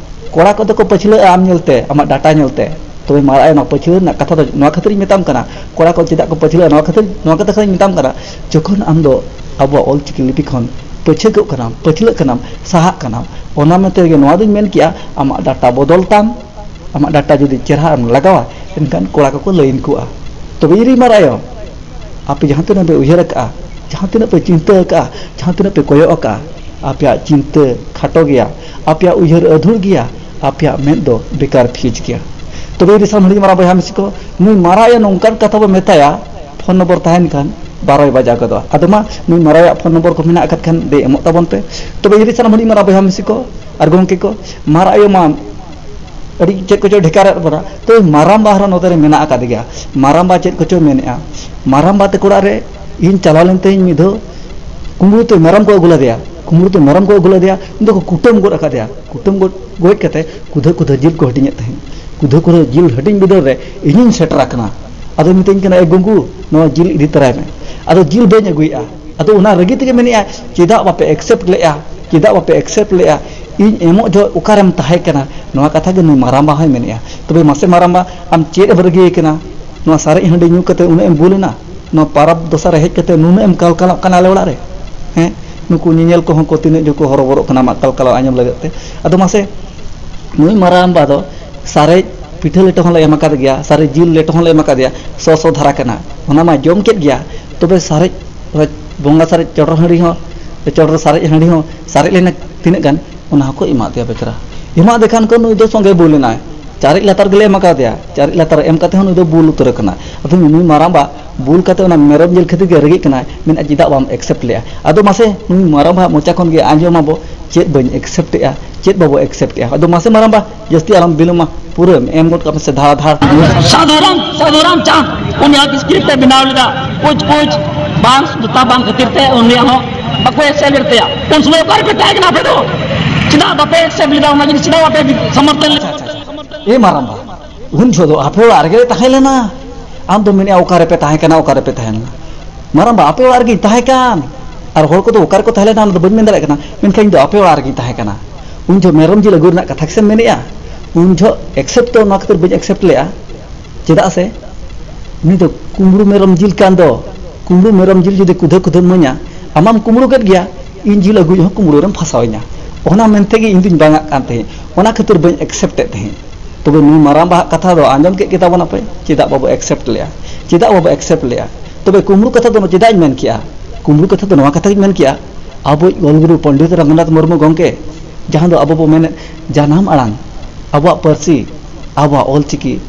ᱠᱚᱲᱟ ᱠᱚᱫᱚ ᱠᱚ ᱯᱟᱹᱪᱷᱞᱟᱹᱜᱼᱟ ᱟᱢ ᱧᱮᱞᱛᱮ, ᱟᱢᱟᱜ ᱰᱟᱴᱟ ᱧᱮᱞᱛᱮ᱾ ᱛᱚᱵᱮ ᱢᱟᱨᱟᱜ ᱟᱭᱳ, ᱱᱚᱣᱟ ᱯᱟᱹᱪᱷᱞᱟᱹ ᱨᱮᱱᱟᱜ ᱠᱟᱛᱷᱟ ᱫᱚ ᱱᱚᱣᱟ ᱠᱷᱟᱹᱛᱤᱨᱤᱧ ᱢᱮᱛᱟᱢ ᱠᱟᱱᱟ, ᱠᱚᱲᱟ ᱠᱚ ᱪᱮᱫᱟᱜ ᱠᱚ ᱯᱟᱹᱪᱷᱞᱟᱹᱜᱼᱟ, ᱱᱚᱣᱟ ᱠᱷᱟᱹᱛᱤᱨ, ᱱᱚᱣᱟ ᱠᱟᱛᱷᱟ ᱠᱷᱟᱹᱛᱤᱨᱤᱧ ᱢᱮᱛᱟᱢ ᱠᱟᱱᱟ, ᱡᱚᱠᱷᱚᱱ ᱟᱢ ᱫᱚ ᱟᱵᱚᱣᱟᱜ ᱚᱞᱪᱤᱠᱤ ᱞᱤᱯᱤ ᱠᱷᱚᱱ ᱯᱟᱹᱪᱷᱟᱹᱜᱚᱜ ᱠᱟᱱᱟᱢ, ᱯᱟᱹᱪᱷᱞᱟᱹᱜ ᱠᱟᱱᱟᱢ, ᱥᱟᱦᱟᱜ ᱠᱟᱱᱟᱢ, ᱚᱱᱟ ᱢᱮᱱᱛᱮ ᱜᱮ ᱱᱚᱣᱟ ᱫᱚᱧ ᱢᱮᱱ ᱠᱮᱜᱼᱟ, ᱟᱢᱟᱜ ᱰᱟᱴᱟ ᱵᱚᱫᱚᱞ ᱛᱟᱢ, ᱟᱢᱟᱜ ᱰᱟᱴᱟ ᱡᱩᱫᱤ ᱪᱮᱦᱨᱟ ᱮᱢ ᱞᱟᱜᱟᱣᱟ, ᱮᱱᱠᱷᱟᱱ ᱠᱚᱲᱟ ᱠᱚᱠᱚ ᱞᱟᱹᱭᱤᱱ ᱠᱚᱜᱼᱟ᱾ ᱛᱚᱵᱮ ᱤᱧ ᱨᱤᱧ ᱢᱟᱨᱟᱜ ᱟᱭᱳ, ᱟᱯᱮ ᱡᱟᱦᱟᱸ ᱛᱤᱱᱟᱹᱜ ᱯᱮ ᱩᱭᱦᱟᱹᱨ ᱟᱠᱟᱜᱼᱟ, ᱡᱟᱦᱟᱸ ᱛᱤᱱᱟᱹᱜ ᱯᱮ ᱪᱤᱱᱛᱟᱹ ᱟᱠᱟᱜᱼᱟ, ᱡᱟᱦᱟᱸ ᱛᱤᱱᱟᱹᱜ ᱯᱮ ᱠᱚᱭᱚᱜ ᱟᱠᱟᱜᱼᱟ, ᱟᱯᱮᱭᱟᱜ ᱪᱤᱱᱛᱟᱹ ᱠᱷᱟᱴᱚ ᱜᱮᱭᱟ, ᱟᱯᱮᱭᱟᱜ ᱩᱭᱦᱟᱹᱨ ᱟᱹᱫᱷᱩᱨ ᱜᱮᱭᱟ, ᱟᱯᱮᱭᱟᱜ ᱢᱮᱫ ᱫᱚ ᱵᱮᱠᱟᱨ ᱯᱷᱤᱡᱽ ᱜᱮᱭᱟ᱾ ᱛᱚᱵᱮ ᱤᱧ ᱨᱤᱥᱟᱢ ᱦᱟᱹᱲᱤᱧ ᱢᱟᱨᱟᱝ ᱵᱚᱭᱦᱟ ᱢᱤᱥᱤ ᱠᱚ, ᱱᱩᱭ ᱢᱟᱨᱟᱜ ᱟᱭᱳ ᱱᱚᱝᱠᱟᱱ ᱠᱟᱛᱷᱟ ᱵᱚ ᱢᱮᱛᱟᱭᱟ, ᱯᱷᱳᱱ ᱱᱚᱢᱵᱚᱨ ᱛᱟᱦᱮᱱ ᱠᱷᱟᱱ ᱵᱟᱨᱚᱭ ᱵᱟᱡᱟᱣ ᱜᱚᱫᱚᱜᱼᱟ᱾ ᱟᱫᱚ ᱢᱟ, ᱱᱩᱭ ᱢᱟᱨᱟᱜ ᱟᱭᱳᱣᱟᱜ ᱯᱷᱳᱱ ᱱᱚᱢᱵᱚᱨ ᱠᱚ ᱢᱮᱱᱟᱜ ᱟᱠᱟᱫ ᱠᱷᱟᱱ ᱫᱮ ᱮᱢᱚᱜ ᱛᱟᱵᱚᱱ ᱯᱮ᱾ ᱛᱚᱵᱮ ᱤᱧ ᱨᱤᱥᱟᱢ ᱦᱟᱹᱲᱤᱧ ᱢᱟᱨᱟᱝ ᱵᱚᱭᱦᱟ ᱢᱤᱥᱤ ᱠᱚ ᱟᱨ ᱜᱚᱢᱠᱮ ᱠᱚ, ᱢᱟᱨᱟᱜ ᱟᱭᱳ ᱢᱟ ᱟᱹᱰᱤ ᱪᱮᱫ ᱠᱚᱪᱚ ᱰᱷᱮᱠᱟᱨᱮᱫ ᱵᱚᱱᱟ᱾ ᱛᱚ ᱢᱟᱨᱟᱝᱵᱟ ᱦᱚᱸ ᱱᱚᱛᱮ ᱨᱮ ᱢᱮᱱᱟᱜ ᱟᱠᱟᱫ ᱜᱮᱭᱟ᱾ ᱢᱟᱨᱟᱝᱵᱟ ᱪᱮᱫ ᱠᱚᱪᱚ ᱢᱮᱱᱮᱫᱼᱟ᱾ ᱢᱟᱨᱟᱝᱵᱟ ᱛᱟᱠᱚ ᱚᱲᱟᱜ ᱨᱮ ᱤᱧ ᱪᱟᱞᱟᱣ ᱞᱮᱱ ᱛᱟᱦᱮᱸᱧ ᱢᱤᱫ ᱫᱷᱟᱣ, ᱠᱩᱢᱵᱽᱲᱩ ᱛᱮ ᱢᱮᱨᱚᱢ ᱠᱚ ᱟᱹᱜᱩ ᱞᱮᱫᱮᱭᱟ, ᱠᱩᱢᱵᱽᱲᱩ ᱛᱮ ᱢᱮᱨᱚᱢ ᱠᱚ ᱟᱹᱜᱩ ᱞᱮᱫᱮᱭᱟ, ᱩᱱᱤ ᱫᱚᱠᱚ ᱠᱩᱴᱟᱹᱢ ᱜᱚᱫ ᱟᱠᱟᱫᱮᱭᱟ᱾ ᱠᱩᱴᱟᱹᱢ ᱜᱚᱫ, ᱜᱚᱡ ᱠᱟᱛᱮ ᱠᱩᱫᱷᱟᱹ ᱠᱩᱫᱷᱟᱹ ᱡᱤᱞ ᱠᱚ ᱦᱟᱹᱴᱤᱧᱮᱫ ᱛᱟᱦᱮᱸᱫ᱾ ᱠᱩᱫᱷᱟᱹ ᱠᱩᱫᱷᱟᱹ ᱡᱤᱞ ᱦᱟᱹᱴᱤᱧ ᱵᱤᱫᱟᱹᱞ ᱨᱮ ᱤᱧᱤᱧ ᱥᱮᱴᱮᱨ ᱟᱠᱟᱱᱟ᱾ ᱟᱫᱚᱭ ᱢᱤᱛᱟᱹᱧ ᱠᱟᱱᱟ, "ᱮ ᱜᱚᱝᱜᱩ, ᱱᱚᱣᱟ ᱡᱤᱞ ᱤᱫᱤ ᱛᱚᱨᱟᱭ ᱢᱮ᱾" ᱟᱫᱚ ᱡᱤᱞ ᱵᱟᱹᱧ ᱟᱹᱜᱩᱭᱮᱫᱼᱟ᱾ ᱟᱫᱚ ᱚᱱᱟ ᱨᱟᱹᱜᱤ ᱛᱮᱜᱮ ᱢᱮᱱᱮᱫᱼᱟ, "ᱪᱮᱫᱟᱜ ᱵᱟᱯᱮ accept ᱞᱮᱫᱼᱟ? ᱪᱮᱫᱟᱜ ᱵᱟᱯᱮ accept ᱞᱮᱫᱼᱟ? ᱤᱧ ᱮᱢᱚᱜ ᱡᱚᱦᱚᱜ ᱚᱠᱟᱨᱮᱢ ᱛᱟᱦᱮᱸ ᱠᱟᱱᱟ?" ᱱᱚᱣᱟ ᱠᱟᱛᱷᱟ ᱜᱮ ᱱᱩᱭ ᱢᱟᱨᱟᱝᱵᱟ ᱦᱚᱸᱭ ᱢᱮᱱᱮᱫᱼᱟ᱾ ᱛᱚᱵᱮ ᱢᱟᱥᱮ ᱢᱟᱨᱟᱝᱵᱟ, ᱟᱢ ᱪᱮᱫ ᱮᱢ ᱨᱟᱹᱜᱤ ᱟᱠᱟᱱᱟ? ᱱᱚᱣᱟ ᱥᱟᱨᱮᱡ ᱦᱟᱺᱰᱤ ᱧᱩ ᱠᱟᱛᱮ ᱩᱱᱟᱹᱜ ᱮᱢ ᱵᱩᱞ ᱮᱱᱟ? ᱱᱚᱣᱟ ᱯᱟᱨᱟᱵᱽ ᱫᱚᱥᱟᱨ ᱨᱮ ᱦᱮᱡ ᱠᱟᱛᱮ ᱱᱩᱱᱟᱹᱜ ᱮᱢ ᱠᱟᱞᱠᱟᱞᱚᱜ ᱠᱟᱱᱟ ᱟᱞᱮ ᱚᱲᱟᱜ ᱨᱮ? ᱦᱮᱸ, ᱱᱩᱠᱩ ᱧᱮᱧᱮᱞ ᱠᱚᱦᱚᱸ ᱠᱚ ᱛᱤᱱᱟᱹᱜ ᱡᱳᱨ ᱠᱚ ᱦᱚᱨᱚᱵᱚᱨᱚᱜ ᱠᱟᱱᱟ ᱟᱢᱟᱜ ᱠᱟᱞᱠᱟᱞᱟᱣ ᱟᱸᱡᱚᱢ ᱞᱟᱹᱜᱤᱫ ᱛᱮ᱾ ᱟᱫᱚ ᱢᱟᱥᱮ, ᱱᱩᱭ ᱢᱟᱨᱟᱝᱵᱟ ᱫᱚ ᱥᱟᱨᱮᱡ ᱯᱤᱴᱷᱟᱹ ᱞᱮᱴᱚ ᱦᱚᱸᱞᱮ ᱮᱢ ᱟᱠᱟᱫ ᱜᱮᱭᱟ, ᱥᱟᱨᱮᱡ ᱡᱤᱞ ᱞᱮᱴᱚ ᱦᱚᱸᱞᱮ ᱮᱢ ᱟᱠᱟᱫᱮᱭᱟ, ᱥᱚ ᱥᱚ ᱫᱷᱟᱨᱟ ᱠᱟᱱᱟ, ᱚᱱᱟ ᱢᱟ ᱡᱚᱢ ᱠᱮᱫ ᱜᱮᱭᱟ᱾ ᱛᱚᱵᱮ ᱥᱟᱨᱮᱡ, ᱵᱚᱸᱜᱟ ᱥᱟᱨᱮᱡ ᱪᱚᱰᱚᱨ ᱦᱟᱺᱰᱤ ᱦᱚᱸ, ᱪᱚᱰᱚᱨ ᱥᱟᱨᱮᱡ ᱦᱟᱺᱰᱤ ᱦᱚᱸ ᱥᱟᱨᱮᱡ ᱞᱮᱱᱟ ᱛᱤᱱᱟᱹᱜ ᱜᱟᱱ, ᱚᱱᱟ ᱦᱚᱸᱠᱚ ᱮᱢᱟᱫ ᱫᱮᱭᱟ ᱵᱮᱪᱟᱨᱟ᱾ ᱮᱢᱟᱫᱮ ᱠᱷᱟᱱ ᱠᱚ ᱱᱩᱭ ᱫᱚ ᱥᱚᱸᱜᱮ ᱵᱩᱞ ᱮᱱᱟᱭ᱾ ᱪᱟᱨᱮᱡ ᱞᱟᱛᱟᱨ ᱜᱮᱞᱮ ᱮᱢ ᱟᱠᱟᱫᱮᱭᱟ, ᱪᱟᱨᱮᱡ ᱞᱟᱛᱟᱨ ᱮᱢ ᱠᱟᱛᱮ ᱦᱚᱸ ᱱᱩᱭ ᱫᱚ ᱵᱩᱞ ᱩᱛᱟᱹᱨ ᱟᱠᱟᱱᱟ᱾ ᱟᱫᱚ ᱱᱩᱭ ᱢᱟᱨᱟᱝᱵᱟ ᱵᱩᱞ ᱠᱟᱛᱮ ᱚᱱᱟ ᱢᱮᱨᱚᱢ ᱡᱤᱞ ᱠᱷᱟᱹᱛᱤᱨ ᱜᱮ ᱨᱟᱹᱜᱤᱜ ᱠᱟᱱᱟᱭ, ᱢᱮᱱᱮᱫᱼᱟ, "ᱪᱮᱫᱟᱜ ᱵᱟᱢ accept ᱞᱮᱫᱼᱟ?" ᱟᱫᱚ ᱢᱟᱥᱮ, ᱱᱩᱭ ᱢᱟᱨᱟᱝᱵᱟ ᱢᱚᱪᱟ ᱠᱷᱚᱱ ᱜᱮ ᱟᱸᱡᱚᱢ ᱟᱵᱚ, ᱪᱮᱫ ᱵᱟᱹᱧ accept ᱮᱫᱼᱟ, ᱪᱮᱫ ᱵᱟᱵᱚ accept ᱮᱫᱼᱟ᱾ ᱟᱫᱚ ᱢᱟᱥᱮ ᱢᱟᱨᱟᱝᱵᱟ, ᱡᱟᱹᱥᱛᱤ ᱟᱞᱚᱢ ᱵᱤᱞᱚᱢᱟ, ᱯᱩᱨᱟᱹ ᱮᱢ ᱜᱚᱫ ᱠᱟᱜ ᱢᱮᱥᱮ ᱫᱷᱟᱲᱟ ᱫᱷᱟᱲ᱾ ᱥᱟᱫᱷᱩᱨᱟᱢ, ᱥᱟᱫᱷᱩᱨᱟᱢ ᱪᱟᱸᱫᱽ, ᱩᱱᱤᱭᱟᱜ script ᱮ ᱵᱮᱱᱟᱣ ᱞᱮᱫᱟ, ᱠᱩᱪ ᱠᱩᱪ ᱵᱟᱝ ᱡᱩᱛᱟ ᱵᱟᱝ ᱠᱷᱟᱹᱛᱤᱨ ᱛᱮ ᱩᱱᱤᱭᱟᱜ ᱦᱚᱸ ᱵᱟᱠᱚ accept ᱞᱮᱫ ᱛᱟᱭᱟ᱾ ᱩᱱ ᱥᱚᱢᱚᱭ ᱚᱠᱟ ᱨᱮᱯᱮ ᱛᱟᱦᱮᱸ ᱠᱟᱱᱟ ᱟᱯᱮ ᱫᱚ? ᱪᱮᱫᱟᱜ ᱵᱟᱯᱮ accept ᱞᱮᱫᱟ ᱚᱱᱟ ᱡᱤᱱᱤᱥ? ᱪᱮᱫᱟᱜ ᱵᱟᱯᱮ ᱥᱚᱢᱚᱨᱛᱷᱚᱱ ᱞᱮᱫᱟ? ᱟᱪᱪᱷᱟ, ᱟᱪᱪᱷᱟ, ᱟᱪᱪᱷᱟ᱾ ᱮ ᱢᱟᱨᱟᱝᱵᱟ, ᱩᱱ ᱡᱚᱦᱚᱜ ᱫᱚ ᱟᱯᱮ ᱚᱲᱟᱜ ᱨᱮᱜᱮ ᱞᱮ ᱛᱟᱦᱮᱸ ᱞᱮᱱᱟ᱾ ᱟᱢ ᱫᱚ ᱢᱮᱱᱮᱫᱼᱟ ᱚᱠᱟ ᱨᱮᱯᱮ ᱛᱟᱦᱮᱸ ᱠᱟᱱᱟ, ᱚᱠᱟ ᱨᱮᱯᱮ ᱛᱟᱦᱮᱸ ᱞᱮᱱᱟ? ᱢᱟᱨᱟᱝᱵᱟ, ᱟᱯᱮ ᱚᱲᱟᱜ ᱨᱮᱜᱮᱧ ᱛᱟᱦᱮᱸ ᱠᱟᱱ᱾ ᱟᱨ ᱦᱚᱲ ᱠᱚᱫᱚ ᱚᱠᱟ ᱨᱮᱠᱚ ᱛᱟᱦᱮᱸ ᱞᱮᱱᱟ ᱚᱱᱟ ᱫᱚ ᱵᱟᱹᱧ ᱢᱮᱱ ᱫᱟᱲᱮᱭᱟᱜ ᱠᱟᱱᱟ, ᱢᱮᱱᱠᱷᱟᱱ ᱤᱧ ᱫᱚ ᱟᱯᱮ ᱚᱲᱟᱜ ᱨᱮᱜᱮᱧ ᱛᱟᱦᱮᱸ ᱠᱟᱱᱟ᱾ ᱩᱱ ᱡᱚᱦᱚᱜ ᱢᱮᱨᱚᱢ ᱡᱤᱞ ᱟᱹᱜᱩ ᱨᱮᱱᱟᱜ ᱠᱟᱛᱷᱟ ᱜᱮᱥᱮᱢ ᱢᱮᱱᱮᱫᱼᱟ, ᱩᱱ ᱡᱚᱦᱚᱜ accept ᱫᱚ ᱱᱚᱣᱟ ᱠᱷᱟᱹᱛᱤᱨ ᱵᱟᱹᱧ accept ᱞᱮᱫᱼᱟ, ᱪᱮᱫᱟᱜ ᱥᱮ ᱩᱱᱤ ᱫᱚ ᱠᱩᱢᱵᱽᱲᱩ ᱢᱮᱨᱚᱢ ᱡᱤᱞ ᱠᱟᱱ ᱫᱚ᱾ ᱠᱩᱢᱵᱽᱲᱩ ᱢᱮᱨᱚᱢ ᱡᱤᱞ ᱡᱩᱫᱤ ᱠᱩᱫᱷᱟᱹ ᱠᱩᱫᱷᱟᱹᱢ ᱤᱢᱟᱹᱧᱟ, ᱟᱢᱟᱢ ᱠᱩᱢᱵᱽᱲᱩ ᱠᱮᱫ ᱜᱮᱭᱟ, ᱤᱧ ᱡᱤᱞ ᱟᱹᱜᱩᱭᱤᱡ ᱦᱚᱸ ᱠᱩᱢᱵᱽᱲᱩ ᱨᱮᱢ ᱯᱷᱟᱥᱟᱣᱤᱧᱟ᱾ ᱚᱱᱟ ᱢᱮᱱᱛᱮ ᱜᱮ ᱤᱧ ᱫᱩᱧ ᱵᱟᱝᱟᱜ ᱠᱟᱱ ᱛᱟᱦᱮᱸᱫ, ᱚᱱᱟ ᱠᱷᱟᱹᱛᱤᱨ ᱵᱟᱹᱧ accept ᱮᱫ ᱛᱟᱦᱮᱸᱫ᱾ ᱛᱚᱵᱮ ᱱᱩᱭ ᱢᱟᱨᱟᱝ ᱵᱟᱦᱟᱜ ᱠᱟᱛᱷᱟ ᱫᱚ ᱟᱸᱡᱚᱢ ᱠᱮᱫ ᱜᱮᱛᱟ ᱵᱚᱱᱟ ᱯᱮ, ᱪᱮᱫᱟᱜ ᱵᱟᱵᱚ accept ᱞᱮᱜᱼᱟ? ᱪᱮᱫᱟᱜ ᱵᱟᱵᱚ accept ᱞᱮᱜᱼᱟ? ᱛᱚᱵᱮ ᱠᱩᱢᱵᱽᱲᱩ ᱠᱟᱛᱷᱟ ᱫᱚ ᱪᱮᱫᱟᱜ ᱤᱧ ᱢᱮᱱ ᱠᱮᱜᱼᱟ? ᱠᱩᱢᱵᱽᱲᱩ ᱠᱟᱛᱷᱟ ᱫᱚ ᱱᱚᱣᱟ ᱠᱟᱛᱷᱟ ᱜᱤᱧ ᱢᱮᱱ ᱠᱮᱜᱼᱟ, ᱟᱵᱚᱭᱤᱡ ᱚᱞ ᱜᱩᱨᱩ ᱯᱚᱱᱰᱤᱛ ᱨᱚᱜᱷᱩᱱᱟᱛᱷ ᱢᱩᱨᱢᱩ ᱜᱚᱢᱠᱮ, ᱡᱟᱦᱟᱸ ᱫᱚ ᱟᱵᱚ ᱵᱚ ᱢᱮᱱᱮᱫ ᱡᱟᱱᱟᱢ ᱟᱲᱟᱝ, ᱟᱵᱚᱣᱟᱜ ᱯᱟᱹᱨᱥᱤ, ᱟᱵᱚᱣᱟᱜ ᱚᱞ ᱪᱤᱠᱤ,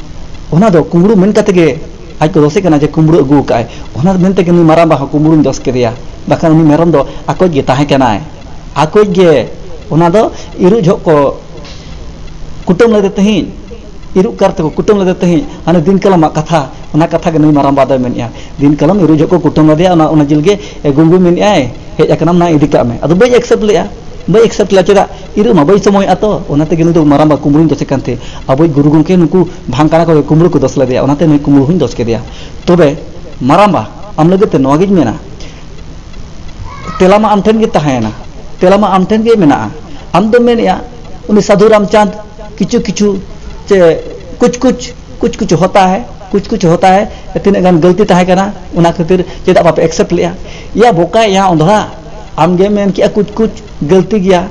ᱚᱱᱟ ᱫᱚ ᱠᱩᱢᱵᱽᱲᱩ ᱢᱮᱱ ᱠᱟᱛᱮ ᱜᱮ ᱟᱡ ᱠᱚ ᱫᱚᱥᱮ ᱠᱟᱱᱟ ᱡᱮ ᱠᱩᱢᱵᱽᱲᱩ ᱟᱹᱜᱩ ᱟᱠᱟᱫᱼᱟᱭ᱾ ᱚᱱᱟ ᱢᱮᱱ ᱛᱮᱜᱮ ᱱᱩᱭ ᱢᱟᱨᱟᱝ ᱵᱟᱦᱟ ᱠᱩᱢᱵᱽᱲᱩᱧ ᱫᱚᱥ ᱠᱮᱫᱮᱭᱟ, ᱵᱟᱠᱷᱟᱱ ᱩᱱᱤ ᱢᱮᱨᱚᱢ ᱫᱚ ᱟᱠᱚᱭᱤᱡ ᱜᱮ ᱛᱟᱦᱮᱸ ᱠᱟᱱᱟᱭ, ᱟᱠᱚᱭᱤᱡ ᱜᱮ᱾ ᱚᱱᱟ ᱫᱚ ᱤᱨᱩᱜ ᱡᱚᱦᱚᱜ ᱠᱚ ᱠᱩᱴᱟᱹᱢ ᱞᱮᱫᱮ ᱛᱟᱦᱮᱸᱫ, ᱤᱨᱩᱜ ᱠᱟᱨ ᱛᱮᱠᱚ ᱠᱩᱴᱟᱹᱢ ᱞᱮᱫᱮ ᱛᱟᱦᱮᱸᱫ, ᱦᱟᱱᱮ ᱫᱤᱱ ᱠᱟᱞᱚᱢᱟᱜ ᱠᱟᱛᱷᱟ, ᱚᱱᱟ ᱠᱟᱛᱷᱟ ᱜᱮ ᱱᱩᱭ ᱢᱟᱨᱟᱝ ᱵᱟ ᱫᱚᱭ ᱢᱮᱱᱮᱫᱼᱟ᱾ ᱫᱤᱱ ᱠᱟᱞᱚᱢ ᱤᱨᱩᱜ ᱡᱚᱦᱚᱜ ᱠᱚ ᱠᱩᱴᱟᱹᱢ ᱞᱮᱫᱮᱭᱟ, ᱚᱱᱟ, ᱚᱱᱟ ᱡᱤᱞ ᱜᱮ ᱜᱩᱝᱜᱩ ᱢᱮᱱᱮᱫᱼᱟᱭ, ᱦᱮᱡ ᱟᱠᱟᱱᱟᱢ, ᱱᱟ ᱤᱫᱤ ᱠᱟᱜ ᱢᱮ᱾ ᱟᱫᱚ ᱵᱟᱹᱧ ᱮᱠᱥᱮᱯᱴ ᱞᱮᱫᱼᱟ, ᱵᱟᱹᱧ ᱮᱠᱥᱮᱯᱴ ᱞᱮᱫᱼᱟ᱾ ᱪᱮᱫᱟᱜ? ᱤᱧ ᱢᱟ ᱵᱟᱹᱧ ᱥᱚᱢᱚᱭᱚᱜᱼᱟ ᱛᱚ, ᱚᱱᱟᱛᱮ ᱜᱮ ᱱᱩᱭ ᱫᱚ ᱢᱟᱨᱟᱝᱵᱟ ᱠᱩᱢᱵᱽᱲᱩᱧ ᱫᱚᱥᱮ ᱠᱟᱱ ᱛᱮ᱾ ᱟᱵᱚᱭᱤᱡ ᱜᱩᱨᱩ ᱜᱚᱢᱠᱮ ᱱᱩᱠᱩ ᱵᱷᱟᱝᱠᱟᱲᱟ ᱠᱚᱜᱮ ᱠᱩᱢᱵᱽᱲᱩ ᱠᱚ ᱫᱚᱥ ᱞᱮᱫᱮᱭᱟ, ᱚᱱᱟᱛᱮ ᱱᱩᱭ ᱠᱩᱢᱵᱽᱲᱩ ᱦᱚᱸᱧ ᱫᱚᱥ ᱠᱮᱫᱮᱭᱟ᱾ ᱛᱚᱵᱮ ᱢᱟᱨᱟᱝᱵᱟ, ᱟᱢ ᱞᱟᱹᱜᱤᱫ ᱛᱮ ᱱᱚᱣᱟ ᱜᱤᱧ ᱢᱮᱱᱟ, ᱛᱮᱞᱟ ᱢᱟ ᱟᱢ ᱴᱷᱮᱱ ᱜᱮ ᱛᱟᱦᱮᱸᱭᱮᱱᱟ, ᱛᱮᱞᱟ ᱢᱟ ᱟᱢ ᱴᱷᱮᱱ ᱜᱮ ᱢᱮᱱᱟᱜᱼᱟ᱾ ᱟᱢ ᱫᱚᱢ ᱢᱮᱱᱮᱫᱼᱟ ᱩᱱᱤ ᱥᱟᱫᱷᱩ ᱨᱟᱢᱪᱟᱸᱫᱽ ᱠᱤᱪᱷᱩ ᱠᱤᱪᱷᱩ ᱪᱮ ᱠᱩᱪ ᱠᱩᱪ ᱠᱩᱪ ᱠᱩᱪ ᱦᱳᱛᱟ ᱦᱮ, ᱠᱩᱪ ᱠᱩᱪ ᱦᱳᱛᱟ ᱦᱮ, ᱛᱤᱱᱟᱹᱜ ᱜᱟᱱ ᱜᱟᱹᱞᱛᱤ ᱛᱟᱦᱮᱸ ᱠᱟᱱᱟ, ᱚᱱᱟ ᱠᱷᱟᱹᱛᱤᱨ ᱪᱮᱫᱟᱜ ᱵᱟᱯᱮ ᱮᱠᱥᱮᱯᱴ ᱞᱮᱫᱼᱟ? ᱭᱟ ᱵᱚᱠᱟ, ᱭᱟ ᱚᱸᱫᱷᱲᱟ, ᱟᱢ ᱜᱮᱢ ᱢᱮᱱ ᱠᱮᱜᱼᱟ ᱠᱩᱪ ᱠᱩᱪ ᱜᱟᱹᱞᱛᱤ ᱜᱮᱭᱟ,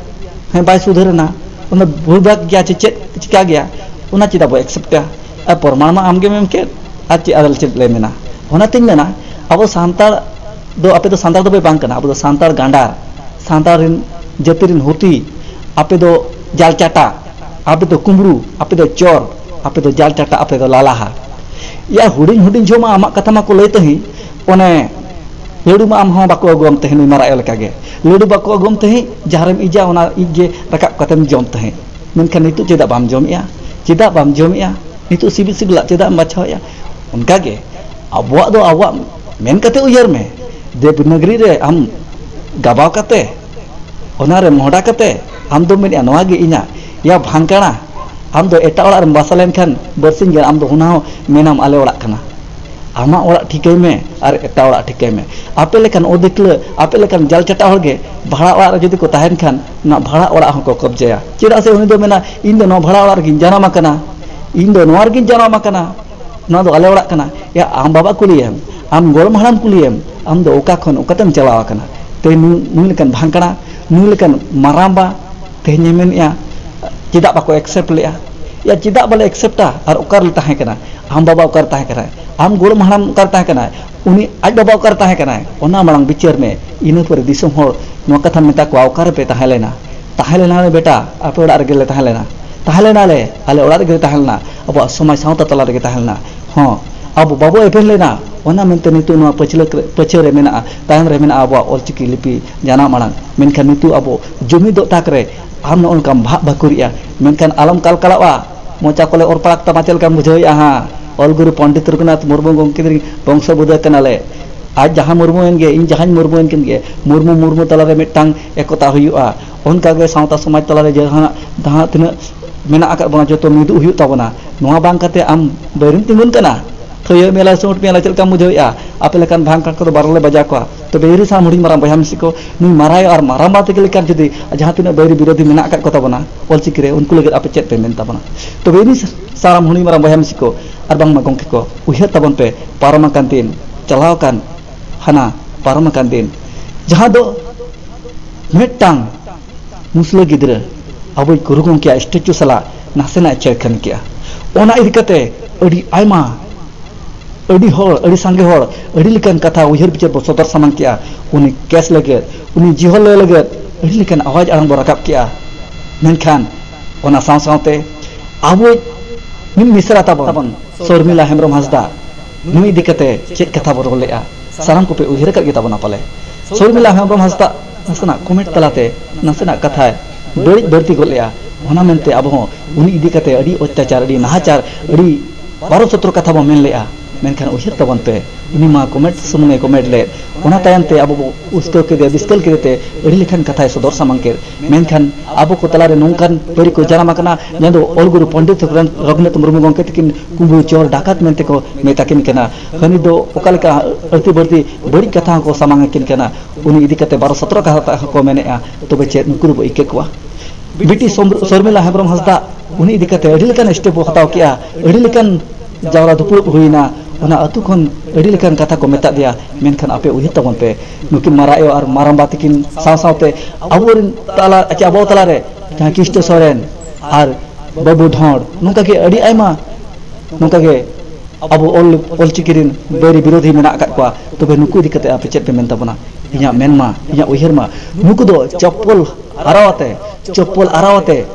ᱦᱮᱸ, ᱵᱟᱭ ᱥᱩᱫᱷᱟᱹᱨ ᱮᱱᱟ, ᱚᱱᱟ ᱵᱷᱩᱞ ᱵᱷᱟᱜᱽ ᱜᱮᱭᱟ ᱪᱮ ᱪᱮᱫ ᱪᱤᱠᱟ ᱜᱮᱭᱟ, ᱚᱱᱟ ᱪᱮᱫᱟᱜ ᱵᱚ ᱮᱠᱥᱮᱯᱴᱟ? ᱟᱨ ᱯᱨᱚᱢᱟᱬ ᱢᱟ ᱟᱢ ᱜᱮᱢ ᱮᱢ ᱠᱮᱫ, ᱟᱨ ᱪᱮᱫ, ᱟᱨ ᱪᱮᱫ ᱞᱮ ᱢᱮᱱᱟ? ᱚᱱᱟᱛᱤᱧ ᱢᱮᱱᱟ, ᱟᱵᱚ ᱥᱟᱱᱛᱟᱲ ᱫᱚ, ᱟᱯᱮ ᱫᱚ ᱥᱟᱱᱛᱟᱲ ᱫᱚᱯᱮ ᱵᱟᱝ ᱠᱟᱱᱟ, ᱟᱵᱚ ᱫᱚ ᱥᱟᱱᱛᱟᱲ ᱜᱟᱸᱰᱟᱨ, ᱥᱟᱱᱛᱟᱲ ᱨᱮᱱ ᱡᱟᱹᱛᱤ ᱨᱮᱱ ᱦᱩᱛᱤ, ᱟᱯᱮ ᱫᱚ ᱡᱟᱞ ᱪᱟᱴᱟ, ᱟᱯᱮ ᱫᱚ ᱠᱩᱢᱵᱽᱲᱩ, ᱟᱯᱮ ᱫᱚ ᱪᱳᱨ, ᱟᱯᱮ ᱫᱚ ᱡᱟᱞ ᱪᱟᱴᱟ, ᱟᱯᱮ ᱫᱚ ᱞᱟᱞᱟᱦᱟ᱾ ᱭᱟ, ᱦᱩᱰᱤᱧ ᱦᱩᱰᱤᱧ ᱡᱚᱦᱚᱜ ᱢᱟ ᱟᱢᱟᱜ ᱠᱟᱛᱷᱟ ᱢᱟᱠᱚ ᱞᱟᱹᱭ ᱛᱟᱦᱮᱸᱫ, ᱚᱱᱮ ᱞᱟᱹᱰᱩ ᱢᱟ ᱟᱢ ᱦᱚᱸ ᱵᱟᱠᱚ ᱟᱹᱜᱩᱣᱟᱢ ᱛᱟᱦᱮᱸᱫ ᱱᱩᱭ ᱢᱟᱨᱟᱜ ᱟᱭᱳ ᱞᱮᱠᱟᱜᱮ᱾ ᱞᱟᱹᱰᱩ ᱵᱟᱠᱚ ᱟᱹᱜᱩᱣᱟᱢ ᱛᱟᱦᱮᱸᱫ, ᱡᱟᱦᱟᱸ ᱨᱮᱢ ᱤᱡᱟ ᱚᱱᱟ ᱤᱡ ᱜᱮ ᱨᱟᱠᱟᱵ ᱠᱟᱛᱮᱢ ᱡᱚᱢ ᱛᱟᱦᱮᱸᱫ᱾ ᱢᱮᱱᱠᱷᱟᱱ ᱱᱤᱛᱚᱜ ᱪᱮᱫᱟᱜ ᱵᱟᱢ ᱡᱚᱢᱮᱜᱼᱟ? ᱪᱮᱫᱟᱜ ᱵᱟᱢ ᱡᱚᱢᱮᱜᱼᱟ? ᱱᱤᱛᱚᱜ ᱥᱤᱵᱤᱞ ᱥᱤᱵᱤᱞᱟᱜ ᱪᱮᱫᱟᱜ ᱮᱢ ᱵᱟᱪᱷᱟᱣᱮᱜᱼᱟ? ᱚᱱᱠᱟᱜᱮ ᱟᱵᱚᱣᱟᱜ ᱫᱚ ᱟᱵᱚᱣᱟᱜ ᱢᱮᱱ ᱠᱟᱛᱮ ᱩᱭᱦᱟᱹᱨ ᱢᱮ, ᱫᱮᱵᱽᱱᱟᱜᱽᱨᱤ ᱨᱮ ᱟᱢ ᱜᱟᱵᱟᱣ ᱠᱟᱛᱮ, ᱚᱱᱟᱨᱮ ᱢᱚᱦᱰᱟ ᱠᱟᱛᱮ ᱟᱢ ᱫᱚᱢ ᱢᱮᱱᱮᱜᱼᱟ, "ᱱᱚᱣᱟ ᱜᱮ ᱤᱧᱟᱹᱜ᱾" ᱭᱟ ᱵᱷᱟᱝᱠᱟᱲᱟ, ᱟᱢ ᱫᱚ ᱮᱴᱟᱜ ᱚᱲᱟᱜ ᱨᱮᱢ ᱵᱟᱥᱟ ᱞᱮᱱᱠᱷᱟᱱ ᱵᱟᱨᱥᱤᱧ ᱜᱟᱱ ᱟᱢ ᱫᱚ ᱚᱱᱟ ᱦᱚᱸ ᱢᱮᱱᱟᱢ, "ᱟᱞᱮ ᱚᱲᱟᱜ ᱠᱟᱱᱟ᱾" ᱟᱢᱟᱜ ᱚᱲᱟᱜ ᱴᱷᱤᱠᱟᱹᱭ ᱢᱮ ᱟᱨ ᱮᱴᱟᱜ ᱚᱲᱟᱜ ᱴᱷᱤᱠᱟᱹᱭ ᱢᱮ᱾ ᱟᱯᱮ ᱞᱮᱠᱟᱱ ᱚᱫᱤᱠᱞᱟᱹ, ᱟᱯᱮ ᱞᱮᱠᱟᱱ ᱡᱟᱞ ᱪᱟᱴᱟ ᱦᱚᱲ ᱜᱮ ᱵᱷᱟᱲᱟ ᱚᱲᱟᱜ ᱨᱮ ᱡᱩᱫᱤ ᱠᱚ ᱛᱟᱦᱮᱱ ᱠᱷᱟᱱ, ᱚᱱᱟ ᱵᱷᱟᱲᱟ ᱚᱲᱟᱜ ᱦᱚᱸᱠᱚ ᱠᱚᱵᱡᱟᱭᱟ᱾ ᱪᱮᱫᱟᱜ ᱥᱮ ᱩᱱᱤ ᱫᱚ ᱢᱮᱱᱟ, "ᱤᱧ ᱫᱚ ᱱᱚᱣᱟ ᱵᱷᱟᱲᱟ ᱚᱲᱟᱜ ᱨᱮᱜᱤᱧ ᱡᱟᱱᱟᱢ ᱟᱠᱟᱱᱟ, ᱤᱧ ᱫᱚ ᱱᱚᱣᱟ ᱨᱮᱜᱤᱧ ᱡᱟᱱᱟᱢ ᱟᱠᱟᱱᱟ, ᱱᱚᱣᱟ ᱫᱚ ᱟᱞᱮ ᱚᱲᱟᱜ ᱠᱟᱱᱟ᱾" ᱭᱟ, ᱟᱢ ᱵᱟᱵᱟ ᱠᱩᱞᱤᱭᱮᱢ, ᱟᱢ ᱜᱚᱲᱚᱢ ᱦᱟᱲᱟᱢ ᱠᱩᱞᱤᱭᱮᱢ, ᱟᱢ ᱫᱚ ᱚᱠᱟ ᱠᱷᱚᱱ ᱚᱠᱟᱛᱮᱢ ᱪᱟᱞᱟᱣ ᱟᱠᱟᱱᱟ? ᱛᱮ ᱱᱩᱭ, ᱱᱩᱭ ᱞᱮᱠᱟᱱ ᱵᱷᱟᱝᱠᱲᱟ, ᱱᱩᱭ ᱞᱮᱠᱟᱱ ᱢᱟᱨᱟᱢᱵᱟ ᱛᱮᱦᱮᱧᱮ ᱢᱮᱱᱮᱜᱼᱟ, ᱪᱮᱫᱟᱜ ᱵᱟᱠᱚ ᱮᱠᱥᱮᱯᱴ ᱞᱮᱜᱼᱟ? ᱭᱟ, ᱪᱮᱫᱟᱜ ᱵᱟᱞᱮ ᱮᱠᱥᱮᱯᱴᱟ? ᱟᱨ ᱚᱠᱟᱨᱮ ᱛᱟᱦᱮᱸ ᱠᱟᱱᱟ? ᱟᱢ ᱵᱟᱵᱟ ᱚᱠᱟᱨᱮ ᱛᱟᱦᱮᱸ ᱠᱟᱱᱟᱭ? ᱟᱢ ᱜᱚᱲᱚᱢ ᱦᱟᱲᱟᱢ ᱚᱠᱟᱨᱮ ᱛᱟᱦᱮᱸ ᱠᱟᱱᱟᱭ? ᱩᱱᱤ ᱟᱡ ᱵᱟᱵᱟ ᱚᱠᱟᱨᱮ ᱛᱟᱦᱮᱸ ᱠᱟᱱᱟᱭ? ᱚᱱᱟ ᱢᱟᱲᱟᱝ ᱵᱤᱪᱟᱹᱨ ᱢᱮ᱾ ᱤᱱᱟᱹ ᱯᱚᱨᱮ ᱫᱤᱥᱚᱢ ᱦᱚᱲ ᱱᱚᱣᱟ ᱠᱟᱛᱷᱟᱢ ᱢᱮᱛᱟ ᱠᱚᱣᱟ, "ᱚᱠᱟᱨᱮᱯᱮ ᱛᱟᱦᱮᱸ ᱞᱮᱱᱟ?" "ᱛᱟᱦᱮᱸ ᱞᱮᱱᱟᱞᱮ ᱵᱮᱴᱟ, ᱟᱯᱮ ᱚᱲᱟᱜ ᱨᱮᱜᱮ ᱞᱮ ᱛᱟᱦᱮᱸ ᱞᱮᱱᱟ᱾ ᱛᱟᱦᱮᱸ ᱞᱮᱱᱟᱞᱮ, ᱟᱞᱮ ᱚᱲᱟᱜ ᱨᱮᱜᱮ ᱞᱮ ᱛᱟᱦᱮᱸ ᱞᱮᱱᱟ, ᱟᱵᱚᱣᱟᱜ ᱥᱚᱢᱟᱡᱽ ᱥᱟᱶᱛᱟ ᱛᱟᱞᱟ ᱨᱮᱜᱮ ᱛᱟᱦᱮᱸ ᱞᱮᱱᱟ᱾ ᱦᱚᱸ, ᱟᱵᱚ ᱵᱟᱵᱚ ᱮᱵᱷᱮᱱ ᱞᱮᱱᱟ, ᱚᱱᱟ ᱢᱮᱱᱛᱮ ᱱᱤᱛᱚᱜ ᱱᱚᱣᱟ ᱯᱟᱹᱪᱷᱞᱟᱹ ᱨᱮ, ᱯᱟᱹᱪᱷᱟᱹ ᱨᱮ ᱢᱮᱱᱟᱜᱼᱟ, ᱛᱟᱭᱚᱢ ᱨᱮ ᱢᱮᱱᱟᱜᱼᱟ ᱟᱵᱚᱣᱟᱜ ᱚᱞᱪᱤᱠᱤ ᱞᱤᱯᱤ ᱡᱟᱱᱟᱢ ᱟᱲᱟᱝ᱾ ᱢᱮᱱᱠᱷᱟᱱ ᱱᱤᱛᱚᱜ ᱟᱵᱚ ᱡᱩᱢᱤᱫᱚᱜ ᱛᱟᱠ ᱨᱮ ᱟᱢ ᱱᱚᱜᱼᱚ ᱱᱚᱝᱠᱟᱢ ᱵᱷᱟᱜ ᱵᱷᱟᱹᱠᱩᱨᱮᱜᱼᱟ, ᱢᱮᱱᱠᱷᱟᱱ ᱟᱞᱚᱢ ᱠᱟᱞᱠᱟᱞᱟᱜᱼᱟ, ᱢᱚᱪᱟ ᱠᱚᱞᱮ ᱚᱨ ᱯᱟᱲᱟᱜ ᱛᱟᱢᱟ, ᱪᱮᱫ ᱞᱮᱠᱟᱢ ᱵᱩᱡᱷᱟᱹᱣᱮᱜᱼᱟ ᱦᱟᱸ? ᱚᱞ ᱜᱩᱨᱩ ᱯᱚᱱᱰᱤᱛ ᱨᱚᱜᱷᱩᱱᱟᱛᱷ ᱢᱩᱨᱢᱩ ᱜᱚᱢᱠᱮ ᱛᱤᱨᱤᱧ ᱵᱚᱝᱥᱚ ᱵᱩᱫᱷᱟᱹ ᱠᱟᱱᱟᱞᱮ᱾ ᱟᱡ ᱡᱟᱦᱟᱸ ᱢᱩᱨᱢᱩ ᱮᱱ ᱜᱮ, ᱤᱧ ᱡᱟᱦᱟᱸᱧ ᱢᱩᱨᱢᱩ ᱮᱱ ᱠᱟᱱ ᱜᱮ, ᱢᱩᱨᱢᱩ ᱢᱩᱨᱢᱩ ᱛᱟᱞᱟᱨᱮ ᱢᱤᱫᱴᱟᱝ ᱮᱠᱚᱛᱟ ᱦᱩᱭᱩᱜᱼᱟ᱾ ᱚᱱᱠᱟᱜᱮ ᱥᱟᱶᱛᱟ ᱥᱚᱢᱟᱡᱽ ᱛᱟᱞᱟᱨᱮ ᱡᱟᱦᱟᱸ, ᱡᱟᱦᱟᱸ ᱛᱤᱱᱟᱹᱜ ᱢᱮᱱᱟᱜ ᱟᱠᱟᱫ ᱵᱚᱱᱟ, ᱡᱚᱛᱚ ᱢᱤᱫᱚᱜ ᱦᱩᱭᱩᱜ ᱛᱟᱵᱚᱱᱟ᱾ ᱱᱚᱣᱟ ᱵᱟᱝ ᱠᱟᱛᱮ ᱟᱢ ᱵᱟᱹᱭᱨᱤᱢ ᱛᱤᱸᱜᱩᱱ ᱠᱟᱱᱟ, ᱛᱷᱟᱹᱭᱟᱹ ᱢᱮᱞᱟ, ᱥᱩᱸᱴ ᱢᱮᱞᱟ, ᱪᱮᱫ ᱞᱮᱠᱟᱢ ᱵᱩᱡᱷᱟᱹᱣᱮᱫᱼᱟ? ᱟᱯᱮ ᱞᱮᱠᱟᱱ ᱵᱷᱟᱝ ᱠᱟᱴ ᱠᱚᱫᱚ ᱵᱟᱨᱚ ᱞᱮ ᱵᱟᱡᱟᱣ ᱠᱚᱣᱟ᱾ ᱛᱚᱵᱮ ᱤᱨᱤ ᱥᱟᱱᱟᱢ ᱦᱩᱰᱤᱧ ᱢᱟᱨᱟᱝ ᱵᱚᱭᱦᱟ ᱢᱤᱥᱤ ᱠᱚ, ᱱᱩᱭ ᱢᱟᱨᱟᱭᱚ ᱟᱨ ᱢᱟᱨᱟᱝᱵᱟ ᱛᱟᱹᱠᱤᱱ ᱞᱮᱠᱟᱱ ᱡᱩᱫᱤ ᱡᱟᱦᱟᱸ ᱛᱤᱱᱟᱹᱜ ᱵᱟᱹᱭᱨᱤ ᱵᱤᱨᱳᱫᱷᱤ ᱢᱮᱱᱟᱜ ᱟᱠᱟᱫ ᱠᱚ ᱛᱟᱵᱚᱱᱟ ᱚᱞᱪᱤᱠᱤ ᱨᱮ, ᱩᱱᱠᱩ ᱞᱟᱹᱜᱤᱫ ᱟᱯᱮ ᱪᱮᱫ ᱯᱮ ᱢᱮᱱ ᱛᱟᱵᱚᱱᱟ? ᱛᱚᱵᱮ ᱤᱨᱤ ᱥᱟᱱᱟᱢ ᱦᱩᱰᱤᱧ ᱢᱟᱨᱟᱝ ᱵᱚᱭᱦᱟ ᱢᱤᱥᱤ ᱠᱚ ᱟᱨ ᱵᱟᱝᱢᱟ ᱜᱚᱢᱠᱮ ᱠᱚ, ᱩᱭᱦᱟᱹᱨ ᱛᱟᱵᱚᱱ ᱯᱮ, ᱯᱟᱨᱚᱢ ᱟᱠᱟᱱ ᱫᱤᱱ, ᱪᱟᱞᱟᱣ ᱟᱠᱟᱱ ᱦᱟᱱᱟ ᱯᱟᱨᱚᱢ ᱟᱠᱟᱱ ᱫᱤᱱ, ᱡᱟᱦᱟᱸ ᱫᱚ ᱢᱤᱫᱴᱟᱝ ᱢᱩᱥᱞᱟᱹ ᱜᱤᱫᱽᱨᱟᱹ ᱟᱵᱚᱭᱤᱡ ᱜᱩᱨᱩ ᱜᱚᱢᱠᱮᱭᱟᱜ ᱥᱴᱮᱪᱩ ᱥᱟᱞᱟᱜ ᱱᱟᱥᱮᱱᱟᱜ ᱪᱷᱮᱲᱠᱷᱟᱱ ᱠᱮᱜᱼᱟ᱾ ᱚᱱᱟ ᱤᱫᱤ ᱠᱟᱛᱮ ᱟᱹᱰᱤ ᱟᱭᱢᱟ, ᱟᱹᱰᱤ ᱦᱚᱲ, ᱟᱹᱰᱤ ᱥᱟᱸᱜᱮ ᱦᱚᱲ ᱟᱹᱰᱤ ᱞᱮᱠᱟᱱ ᱠᱟᱛᱷᱟ ᱩᱭᱦᱟᱹᱨ ᱵᱤᱪᱟᱹᱨ ᱵᱚ ᱥᱚᱫᱚᱨ ᱥᱟᱢᱟᱝ ᱠᱮᱜᱼᱟ᱾ ᱩᱱᱤ ᱠᱮᱥ ᱞᱟᱹᱜᱤᱫ, ᱩᱱᱤ ᱡᱤᱦᱚᱞ ᱞᱟᱹᱭ ᱞᱟᱹᱜᱤᱫ ᱟᱹᱰᱤ ᱞᱮᱠᱟᱱ ᱟᱣᱟᱡᱽ ᱟᱲᱟᱝ ᱵᱚ ᱨᱟᱠᱟᱵ ᱠᱮᱜᱼᱟ᱾ ᱢᱮᱱᱠᱷᱟᱱ ᱚᱱᱟ ᱥᱟᱶ ᱥᱟᱶᱛᱮ ᱟᱵᱚᱭᱤᱡ ᱢᱤᱫ ᱢᱤᱥᱨᱟ ᱛᱟᱵᱚᱱ ᱥᱚᱨᱢᱤᱞᱟ ᱦᱮᱢᱵᱨᱚᱢ ᱦᱟᱸᱥᱫᱟ, ᱱᱩᱭ ᱤᱫᱤ ᱠᱟᱛᱮ ᱪᱮᱫ ᱠᱟᱛᱷᱟ ᱵᱚ ᱨᱚᱲ ᱞᱮᱜᱼᱟ, ᱥᱟᱱᱟᱢ ᱠᱚᱯᱮ ᱩᱭᱦᱟᱹᱨ ᱟᱠᱟᱫ ᱜᱮ ᱛᱟᱵᱚᱱᱟ ᱯᱟᱞᱮ᱾ ᱥᱚᱨᱢᱤᱞᱟ ᱦᱮᱢᱵᱨᱚᱢ ᱦᱟᱸᱥᱫᱟ ᱱᱟᱥᱮᱱᱟᱜ ᱠᱚᱢᱮᱱᱴ ᱛᱟᱞᱟᱛᱮ ᱱᱟᱥᱮᱱᱟᱜ ᱠᱟᱛᱷᱟᱭ ᱵᱟᱹᱲᱤᱡ ᱵᱟᱹᱲᱛᱤ ᱜᱚᱫ ᱞᱮᱜᱼᱟ᱾ ᱚᱱᱟ ᱢᱮᱱᱛᱮ ᱟᱵᱚ ᱦᱚᱸ ᱩᱱᱤ ᱤᱫᱤ ᱠᱟᱛᱮ ᱟᱹᱰᱤ ᱚᱛᱛᱟᱪᱟᱨ, ᱟᱹᱰᱤ ᱱᱟᱦᱟᱪᱟᱨ, ᱟᱹᱰᱤ ᱵᱟᱨᱚ ᱥᱚᱛᱨᱚ ᱠᱟᱛᱷᱟ ᱵᱚ ᱢᱮᱱ ᱞᱮᱜᱼᱟ᱾ ᱢᱮᱱᱠᱷᱟᱱ ᱩᱭᱦᱟᱹᱨ ᱛᱟᱵᱚᱱ ᱯᱮ, ᱩᱱᱤ ᱢᱟ ᱠᱚᱢᱮᱱᱴ ᱥᱩᱢᱩᱝ ᱮ ᱠᱚᱢᱮᱱᱴ ᱞᱮᱫ, ᱚᱱᱟ ᱛᱟᱭᱚᱢ ᱛᱮ ᱟᱵᱚ ᱵᱚ ᱩᱥᱠᱟᱹᱣ ᱠᱮᱫᱮ, ᱵᱤᱥᱠᱟᱹᱞ ᱠᱮᱫᱮ ᱛᱮ ᱟᱹᱰᱤ ᱞᱮᱠᱟᱱ ᱠᱟᱛᱷᱟᱭ ᱥᱚᱫᱚᱨ ᱥᱟᱢᱟᱝ ᱠᱮᱫ᱾ ᱢᱮᱱᱠᱷᱟᱱ ᱟᱵᱚ ᱠᱚ ᱛᱟᱞᱟᱨᱮ ᱱᱚᱝᱠᱟᱱ ᱯᱟᱹᱨᱤ ᱠᱚ ᱡᱟᱱᱟᱢ ᱟᱠᱟᱱᱟ, ᱡᱟᱦᱟᱸ ᱫᱚ ᱚᱞ ᱜᱩᱨᱩ ᱯᱚᱱᱰᱤᱛ ᱨᱚᱜᱷᱩᱱᱟᱛᱷ ᱢᱩᱨᱢᱩ ᱜᱚᱢᱠᱮ ᱛᱟᱹᱠᱤᱱ ᱠᱩᱢᱵᱽᱲᱩ ᱪᱳᱨ ᱰᱟᱠᱟᱛ ᱢᱮᱱᱛᱮ ᱠᱚ ᱢᱮᱛᱟ ᱠᱤᱱ ᱠᱟᱱᱟ᱾ ᱦᱟᱹᱱᱤ ᱫᱚ ᱚᱠᱟ ᱞᱮᱠᱟ ᱟᱹᱲᱛᱤ ᱵᱟᱹᱲᱛᱤ ᱵᱟᱹᱲᱤᱡ ᱠᱟᱛᱷᱟ ᱦᱚᱸᱠᱚ ᱥᱟᱢᱟᱝ ᱟᱹᱠᱤᱱ ᱠᱟᱱᱟ, ᱩᱱᱤ ᱤᱫᱤ ᱠᱟᱛᱮ ᱵᱟᱨᱚ ᱥᱚᱛᱨᱚ ᱠᱟᱛᱷᱟ ᱦᱚᱸᱠᱚ ᱢᱮᱱᱮᱜᱼᱟ᱾ ᱛᱚᱵᱮ ᱪᱮᱫ ᱱᱩᱠᱩ ᱫᱚᱵᱚ ᱤᱠᱟᱹ ᱠᱚᱣᱟ? ᱵᱤᱴᱤ ᱥᱚᱢ-, ᱥᱚᱨᱢᱤᱞᱟ ᱦᱮᱢᱵᱨᱚᱢ ᱦᱟᱸᱥᱫᱟ, ᱩᱱᱤ ᱤᱫᱤ ᱠᱟᱛᱮ ᱟᱹᱰᱤ ᱞᱮᱠᱟᱱ ᱥᱴᱮᱯ ᱵᱚ ᱦᱟᱛᱟᱣ ᱠᱮᱜᱼᱟ, ᱟᱹᱰᱤ ᱞᱮᱠᱟᱱ ᱡᱟᱣᱨᱟ ᱫᱩᱯᱲᱩᱵ ᱦᱩᱭᱱᱟ, ᱚᱱᱟ ᱟᱹᱛᱩ ᱠᱷᱚᱱ ᱟᱹᱰᱤ ᱞᱮᱠᱟᱱ ᱠᱟᱛᱷᱟ ᱠᱚ ᱢᱮᱛᱟᱜ ᱞᱮᱭᱟ᱾ ᱢᱮᱱᱠᱷᱟᱱ ᱟᱯᱮ ᱩᱭᱦᱟᱹᱨ ᱛᱟᱵᱚᱱ ᱯᱮ, ᱱᱩᱠᱤᱱ ᱢᱟᱨᱟᱝ ᱟᱭᱳ ᱟᱨ ᱢᱟᱨᱟᱝᱵᱟ ᱛᱟᱹᱠᱤᱱ ᱥᱟᱶ ᱥᱟᱶᱛᱮ ᱟᱵᱚᱨᱮᱱ ᱛᱟᱞᱟ, ᱪᱮ ᱟᱵᱚ ᱛᱟᱞᱟᱨᱮ ᱡᱟᱦᱟᱸ ᱠᱨᱤᱥᱴᱚ ᱥᱚᱨᱮᱱ ᱟᱨ ᱵᱟᱹᱵᱩ ᱰᱷᱚᱸᱰ, ᱱᱚᱝᱠᱟ ᱜᱮ ᱟᱹᱰᱤ ᱟᱭᱢᱟ, ᱱᱚᱝᱠᱟ ᱜᱮ ᱟᱵᱚ ᱚᱞ, ᱚᱞᱪᱤᱠᱤ ᱨᱮᱱ ᱵᱟᱹᱭᱨᱤ ᱵᱤᱨᱳᱫᱷᱤ ᱢᱮᱱᱟᱜ ᱟᱠᱟᱫ ᱠᱚᱣᱟ᱾ ᱛᱚᱵᱮ ᱱᱩᱠᱩ ᱤᱫᱤ ᱠᱟᱛᱮ ᱟᱯᱮ ᱪᱮᱫ ᱯᱮ ᱢᱮᱱ ᱛᱟᱵᱚᱱᱟ? ᱤᱧᱟᱹᱜ ᱢᱮᱱ ᱢᱟ, ᱤᱧᱟᱹᱜ ᱩᱭᱦᱟᱹᱨ ᱢᱟ, ᱱᱩᱠᱩ ᱫᱚ ᱪᱚᱯᱯᱚᱞ ᱟᱨᱟᱣ ᱟᱛᱮ, ᱪᱚᱯᱯᱚᱞ ᱟᱨᱟᱣ ᱟᱛᱮ,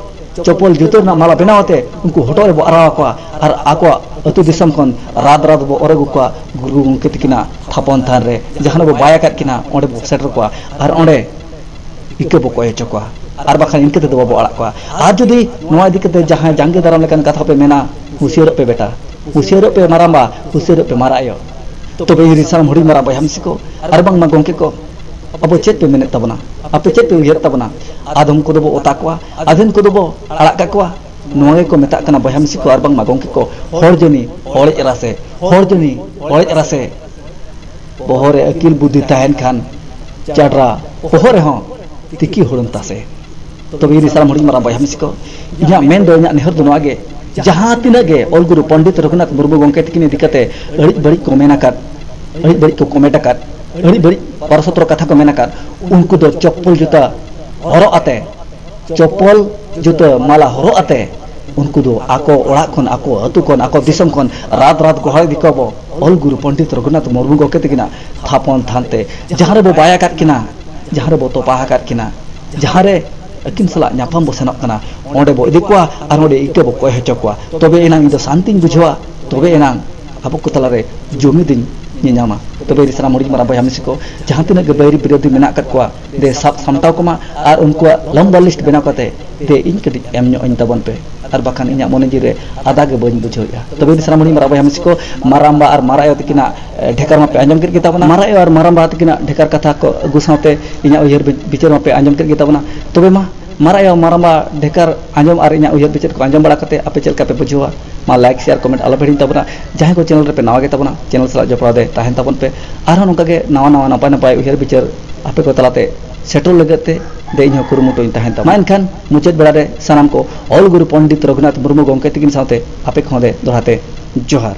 ᱪᱚᱯᱯᱚᱞ ᱡᱩᱛᱟᱹ ᱨᱮᱱᱟᱜ ᱢᱟᱞᱟ ᱵᱮᱱᱟᱣ ᱟᱛᱮ ᱩᱱᱠᱩ ᱦᱚᱴᱚᱜ ᱨᱮᱵᱚ ᱟᱨᱟᱣ ᱟᱠᱚᱣᱟ ᱟᱨ ᱟᱠᱚᱣᱟᱜ ᱟᱹᱛᱩ ᱫᱤᱥᱚᱢ ᱠᱷᱚᱱ ᱨᱟᱛ ᱨᱟᱛ ᱵᱚ ᱚᱨ ᱟᱹᱜᱩ ᱠᱚᱣᱟ ᱜᱩᱨᱩ ᱜᱚᱢᱠᱮ ᱛᱟᱹᱠᱤᱱᱟᱜ ᱛᱷᱟᱯᱚᱱ ᱛᱷᱟᱱ ᱨᱮ, ᱡᱟᱦᱟᱸ ᱨᱮᱵᱚ ᱵᱟᱭ ᱟᱠᱟᱫ ᱠᱤᱱᱟ, ᱚᱸᱰᱮ ᱵᱚ ᱥᱮᱴᱮᱨ ᱠᱚᱣᱟ ᱟᱨ ᱚᱸᱰᱮ ᱤᱠᱟᱹ ᱵᱚ ᱠᱚᱭ ᱦᱚᱪᱚ ᱠᱚᱣᱟ᱾ ᱟᱨ ᱵᱟᱠᱷᱟᱱ ᱤᱱᱠᱟᱹ ᱛᱮᱫᱚ ᱵᱟᱵᱚ ᱟᱲᱟᱜ ᱠᱚᱣᱟ᱾ ᱟᱨ ᱡᱩᱫᱤ ᱱᱚᱣᱟ ᱤᱫᱤ ᱠᱟᱛᱮ ᱡᱟᱦᱟᱸᱭ ᱡᱟᱸᱜᱮ ᱫᱟᱨᱟᱢ ᱞᱮᱠᱟᱱ ᱠᱟᱛᱷᱟ ᱯᱮ ᱢᱮᱱᱟ, ᱦᱩᱸᱥᱤᱭᱟᱹᱨᱚᱜ ᱯᱮ ᱵᱮᱴᱟ, ᱦᱩᱸᱥᱤᱭᱟᱹᱨᱚᱜ ᱯᱮ ᱢᱟᱨᱟᱝᱵᱟ, ᱦᱩᱸᱥᱤᱭᱟᱹᱨᱚᱜ ᱯᱮ ᱢᱟᱨᱟᱝ ᱟᱭᱳ᱾ ᱛᱚᱵᱮ ᱤᱧ ᱨᱤᱥᱟᱢ ᱦᱩᱰᱤᱧ ᱢᱟᱨᱟᱝ ᱵᱚᱭᱦᱟ ᱢᱤᱥᱤ ᱠᱚ ᱟᱨ ᱵᱟᱝᱢᱟ ᱜᱚᱢᱠᱮ ᱠᱚ, ᱟᱵᱚ ᱪᱮᱫ ᱯᱮ ᱢᱮᱱᱮᱫ ᱛᱟᱵᱚᱱᱟ? ᱟᱯᱮ ᱪᱮᱫ ᱯᱮ ᱩᱭᱦᱟᱹᱨᱮᱫ ᱛᱟᱵᱚᱱᱟ? ᱟᱫᱚᱢ ᱠᱚᱫᱚ ᱵᱚ ᱚᱛᱟ ᱠᱚᱣᱟ, ᱟᱫᱷᱮᱱ ᱠᱚᱫᱚ ᱵᱚ ᱟᱲᱟᱜ ᱠᱟᱜ ᱠᱚᱣᱟ᱾ ᱱᱚᱣᱟ ᱜᱮᱠᱚ ᱢᱮᱛᱟᱜ ᱠᱟᱱᱟ ᱵᱚᱭᱦᱟ ᱢᱤᱥᱤ ᱠᱚ ᱟᱨ ᱵᱟᱝᱢᱟ ᱜᱚᱢᱠᱮ ᱠᱚ, ᱦᱚᱲ ᱡᱟᱹᱱᱤ ᱦᱚᱲᱮᱡ ᱨᱟᱥᱮ, ᱦᱚᱲ ᱡᱟᱹᱱᱤ ᱦᱚᱲᱮᱡ ᱨᱟᱥᱮ᱾ ᱵᱚᱦᱚᱜ ᱨᱮ ᱟᱹᱠᱤᱞ ᱵᱩᱫᱽᱫᱷᱤ ᱛᱟᱦᱮᱱ ᱠᱷᱟᱱ ᱪᱟᱰᱨᱟ ᱵᱚᱦᱚᱜ ᱨᱮᱦᱚᱸ ᱛᱤᱠᱤ ᱦᱩᱲᱩᱝ ᱛᱟᱥᱮ᱾ ᱛᱚᱵᱮ ᱤᱧ ᱥᱟᱱᱟᱢ ᱦᱩᱰᱤᱧ ᱢᱟᱨᱟᱝ ᱵᱚᱭᱦᱟ ᱢᱤᱥᱤ ᱠᱚ, ᱤᱧᱟᱹᱜ ᱢᱮᱱ ᱫᱚ, ᱤᱧᱟᱹᱜ ᱱᱮᱦᱚᱨ ᱫᱚ ᱱᱚᱣᱟ ᱜᱮ, ᱡᱟᱦᱟᱸ ᱛᱤᱱᱟᱹᱜ ᱜᱮ ᱚᱞ ᱜᱩᱨᱩ ᱯᱚᱱᱰᱤᱛ ᱨᱚᱜᱷᱩᱱᱟᱛᱷ ᱢᱩᱨᱢᱩ ᱜᱚᱢᱠᱮ ᱛᱤᱠᱤᱱ ᱤᱫᱤ ᱠᱟᱛᱮ ᱟᱹᱲᱤᱡ ᱵᱟᱹᱲᱤᱡ ᱠᱚ ᱢᱮᱱ ᱟᱠᱟᱫ, ᱟᱹᱲᱤᱡ ᱵᱟᱹᱲᱤᱡ ᱠᱚ ᱠᱚᱢᱮᱱᱴ ᱟᱠᱟᱫ, ᱟᱹᱲᱤᱡ ᱵᱟᱹᱲᱤᱡ ᱯᱟᱨᱚᱥᱚᱛᱨᱚ ᱠᱟᱛᱷᱟ ᱠᱚ ᱢᱮᱱ ᱟᱠᱟᱫ, ᱩᱱᱠᱩ ᱫᱚ ᱪᱚᱯᱯᱚᱞ ᱡᱩᱛᱟᱹ ᱦᱚᱨᱚᱜ ᱟᱛᱮ, ᱪᱚᱯᱯᱚᱞ ᱡᱩᱛᱟᱹ ᱢᱟᱞᱟ ᱦᱚᱨᱚᱜ ᱟᱛᱮ ᱩᱱᱠᱩ ᱫᱚ ᱟᱠᱚ ᱚᱲᱟᱜ ᱠᱷᱚᱱ, ᱟᱠᱚ ᱟᱹᱛᱩ ᱠᱷᱚᱱ, ᱟᱠᱚ ᱫᱤᱥᱚᱢ ᱠᱷᱚᱱ ᱨᱟᱛ ᱨᱟᱛ ᱜᱚᱦᱚᱲ ᱤᱫᱤ ᱠᱚᱣᱟ ᱵᱚ ᱚᱞ ᱜᱩᱨᱩ ᱯᱚᱱᱰᱤᱛ ᱨᱚᱜᱷᱩᱱᱟᱛᱷ ᱢᱩᱨᱢᱩ ᱜᱚᱢᱠᱮ ᱛᱤᱠᱤᱱᱟᱜ ᱛᱷᱟᱯᱚᱱ ᱛᱷᱟᱱ ᱛᱮ, ᱡᱟᱦᱟᱸ ᱨᱮᱵᱚ ᱵᱟᱭ ᱟᱠᱟᱫ ᱠᱤᱱᱟ, ᱡᱟᱦᱟᱸ ᱨᱮᱵᱚ ᱛᱚᱯᱟ ᱟᱠᱟᱫ ᱠᱤᱱᱟ, ᱡᱟᱦᱟᱸ ᱨᱮ ᱟᱹᱠᱤᱱ ᱥᱟᱞᱟᱜ ᱧᱟᱯᱟᱢ ᱵᱚ ᱥᱮᱱᱚᱜ ᱠᱟᱱᱟ, ᱚᱸᱰᱮ ᱵᱚ ᱤᱫᱤ ᱠᱚᱣᱟ ᱟᱨ ᱚᱸᱰᱮ ᱤᱠᱟᱹ ᱵᱚ ᱠᱚᱭ ᱦᱚᱪᱚ ᱠᱚᱣᱟ᱾ ᱛᱚᱵᱮ ᱮᱱᱟᱝ ᱤᱧ ᱫᱚ ᱥᱟᱱᱛᱤᱧ ᱵᱩᱡᱷᱟᱹᱣᱟ, ᱛᱚᱵᱮ ᱮᱱᱟᱝ ᱟᱵᱚ ᱠᱚ ᱛᱟᱞᱟᱨᱮ ᱡᱩᱢᱤᱫᱤᱧ ᱧᱮᱧᱟᱢᱟ᱾ ᱛᱚᱵᱮ ᱤᱧ ᱥᱟᱱᱟᱢ ᱦᱩᱰᱤᱧ ᱢᱟᱨᱟᱝ ᱵᱚᱭᱦᱟ ᱢᱤᱥᱤ ᱠᱚ, ᱡᱟᱦᱟᱸ ᱛᱤᱱᱟᱹᱜ ᱜᱮ ᱵᱟᱹᱭᱨᱤ ᱵᱤᱨᱳᱫᱷᱤ ᱢᱮᱱᱟᱜ ᱟᱠᱟᱫ ᱠᱚᱣᱟ, ᱫᱮ ᱥᱟᱵ ᱥᱟᱢᱴᱟᱣ ᱠᱚᱢᱟ ᱟᱨ ᱩᱱᱠᱩᱣᱟᱜ ᱞᱚᱢᱵᱟ ᱞᱤᱥᱴ ᱵᱮᱱᱟᱣ ᱠᱟᱛᱮ ᱫᱮ ᱤᱧ ᱠᱟᱹᱴᱤᱡ ᱮᱢ ᱧᱚᱜ ᱟᱹᱧ ᱛᱟᱵᱚᱱ ᱯᱮ, ᱟᱨ ᱵᱟᱠᱷᱟᱱ ᱤᱧᱟᱹᱜ ᱢᱚᱱᱮ ᱡᱤᱣᱤ ᱨᱮ ᱟᱫᱟ ᱜᱮ ᱵᱟᱹᱧ ᱵᱩᱡᱷᱟᱹᱣᱮᱫᱼᱟ᱾ ᱛᱚᱵᱮ ᱤᱧ ᱥᱟᱱᱟᱢ ᱦᱩᱰᱤᱧ ᱢᱟᱨᱟᱝ ᱵᱚᱭᱦᱟ ᱢᱤᱥᱤ ᱠᱚ, ᱢᱟᱨᱟᱝᱵᱟ ᱟᱨ ᱢᱟᱨᱟᱝ ᱟᱭᱳ ᱛᱟᱹᱠᱤᱱᱟᱜ ᱮ, ᱰᱷᱮᱠᱟᱨ ᱢᱟᱯᱮ ᱟᱸᱡᱚᱢ ᱠᱮᱫ ᱜᱮ ᱛᱟᱵᱚᱱᱟ᱾ ᱢᱟᱨᱟᱝ ᱟᱭᱳ ᱟᱨ ᱢᱟᱨᱟᱝᱵᱟ ᱛᱟᱹᱠᱤᱱᱟᱜ ᱰᱷᱮᱠᱟᱨ ᱠᱟᱛᱷᱟ ᱠᱚ ᱟᱹᱜᱩ ᱥᱟᱶᱛᱮ ᱤᱧᱟᱹᱜ ᱩᱭᱦᱟᱹᱨ ᱵᱤ-, ᱵᱤᱪᱟᱹᱨ ᱢᱟᱯᱮ ᱟᱸᱡᱚᱢ ᱠᱮᱫ ᱜᱮ ᱛᱟᱵᱚᱱᱟ᱾ ᱛᱚᱵᱮ ᱢᱟ, ᱢᱟᱨᱟᱝ ᱟᱭᱳ ᱢᱟᱨᱟᱝᱵᱟ ᱰᱷᱮᱠᱟᱨ ᱟᱸᱡᱚᱢ ᱟᱨ ᱤᱧᱟᱹᱜ ᱩᱭᱦᱟᱹᱨ ᱵᱤᱪᱟᱹᱨ ᱠᱚ ᱟᱸᱡᱚᱢ ᱵᱟᱲᱟ ᱠᱟᱛᱮ ᱟᱯᱮ ᱪᱮᱫ ᱞᱮᱠᱟ ᱯᱮ ᱵᱩᱡᱷᱟᱹᱣᱟ? ᱢᱟ ᱞᱟᱭᱤᱠ, ᱥᱮᱭᱟᱨ, ᱠᱚᱢᱮᱱᱴ ᱟᱞᱚ ᱯᱮ ᱦᱤᱲᱤᱧ ᱛᱟᱵᱚᱱᱟ᱾ ᱡᱟᱦᱟᱸᱭ ᱠᱚ ᱪᱮᱱᱮᱞ ᱨᱮᱯᱮ ᱱᱟᱣᱟ ᱜᱮ ᱛᱟᱵᱚᱱᱟ, ᱪᱮᱱᱮᱞ ᱥᱟᱞᱟᱜ ᱡᱚᱯᱲᱟᱣ ᱫᱮ ᱛᱟᱦᱮᱱ ᱛᱟᱵᱚᱱ ᱯᱮ᱾ ᱟᱨᱦᱚᱸ ᱱᱚᱝᱠᱟ ᱜᱮ ᱱᱟᱣᱟ ᱱᱟᱣᱟ ᱱᱟᱯᱟᱭ ᱱᱟᱯᱟᱭ ᱩᱭᱦᱟᱹᱨ ᱵᱤᱪᱟᱹᱨ ᱟᱯᱮ ᱠᱚ ᱛᱟᱞᱟᱛᱮ ᱥᱮᱴᱮᱨ ᱞᱟᱹᱜᱤᱫ ᱛᱮ ᱫᱮ ᱤᱧ ᱦᱚᱸ ᱠᱩᱨᱩᱢᱩᱴᱩᱧ ᱛᱟᱦᱮᱱ ᱛᱟᱵᱚᱱᱟ᱾ ᱢᱟ ᱮᱱᱠᱷᱟᱱ ᱢᱩᱪᱟᱹᱫ ᱵᱮᱲᱟ ᱨᱮ ᱥᱟᱱᱟᱢ ᱠᱚ ᱚᱞ ᱜᱩᱨᱩ ᱯᱚᱱᱰᱤᱛ ᱨᱚᱜᱷᱩᱱᱟᱛᱷ ᱢᱩᱨᱢᱩ ᱜᱚᱢᱠᱮ ᱛᱤᱠᱤᱱ ᱥᱟᱶᱛᱮ ᱟᱯᱮ ᱠᱚᱦᱚᱸ ᱫᱮ ᱫᱚᱦᱲᱟ ᱛᱮ ᱡᱚᱦᱟᱨ᱾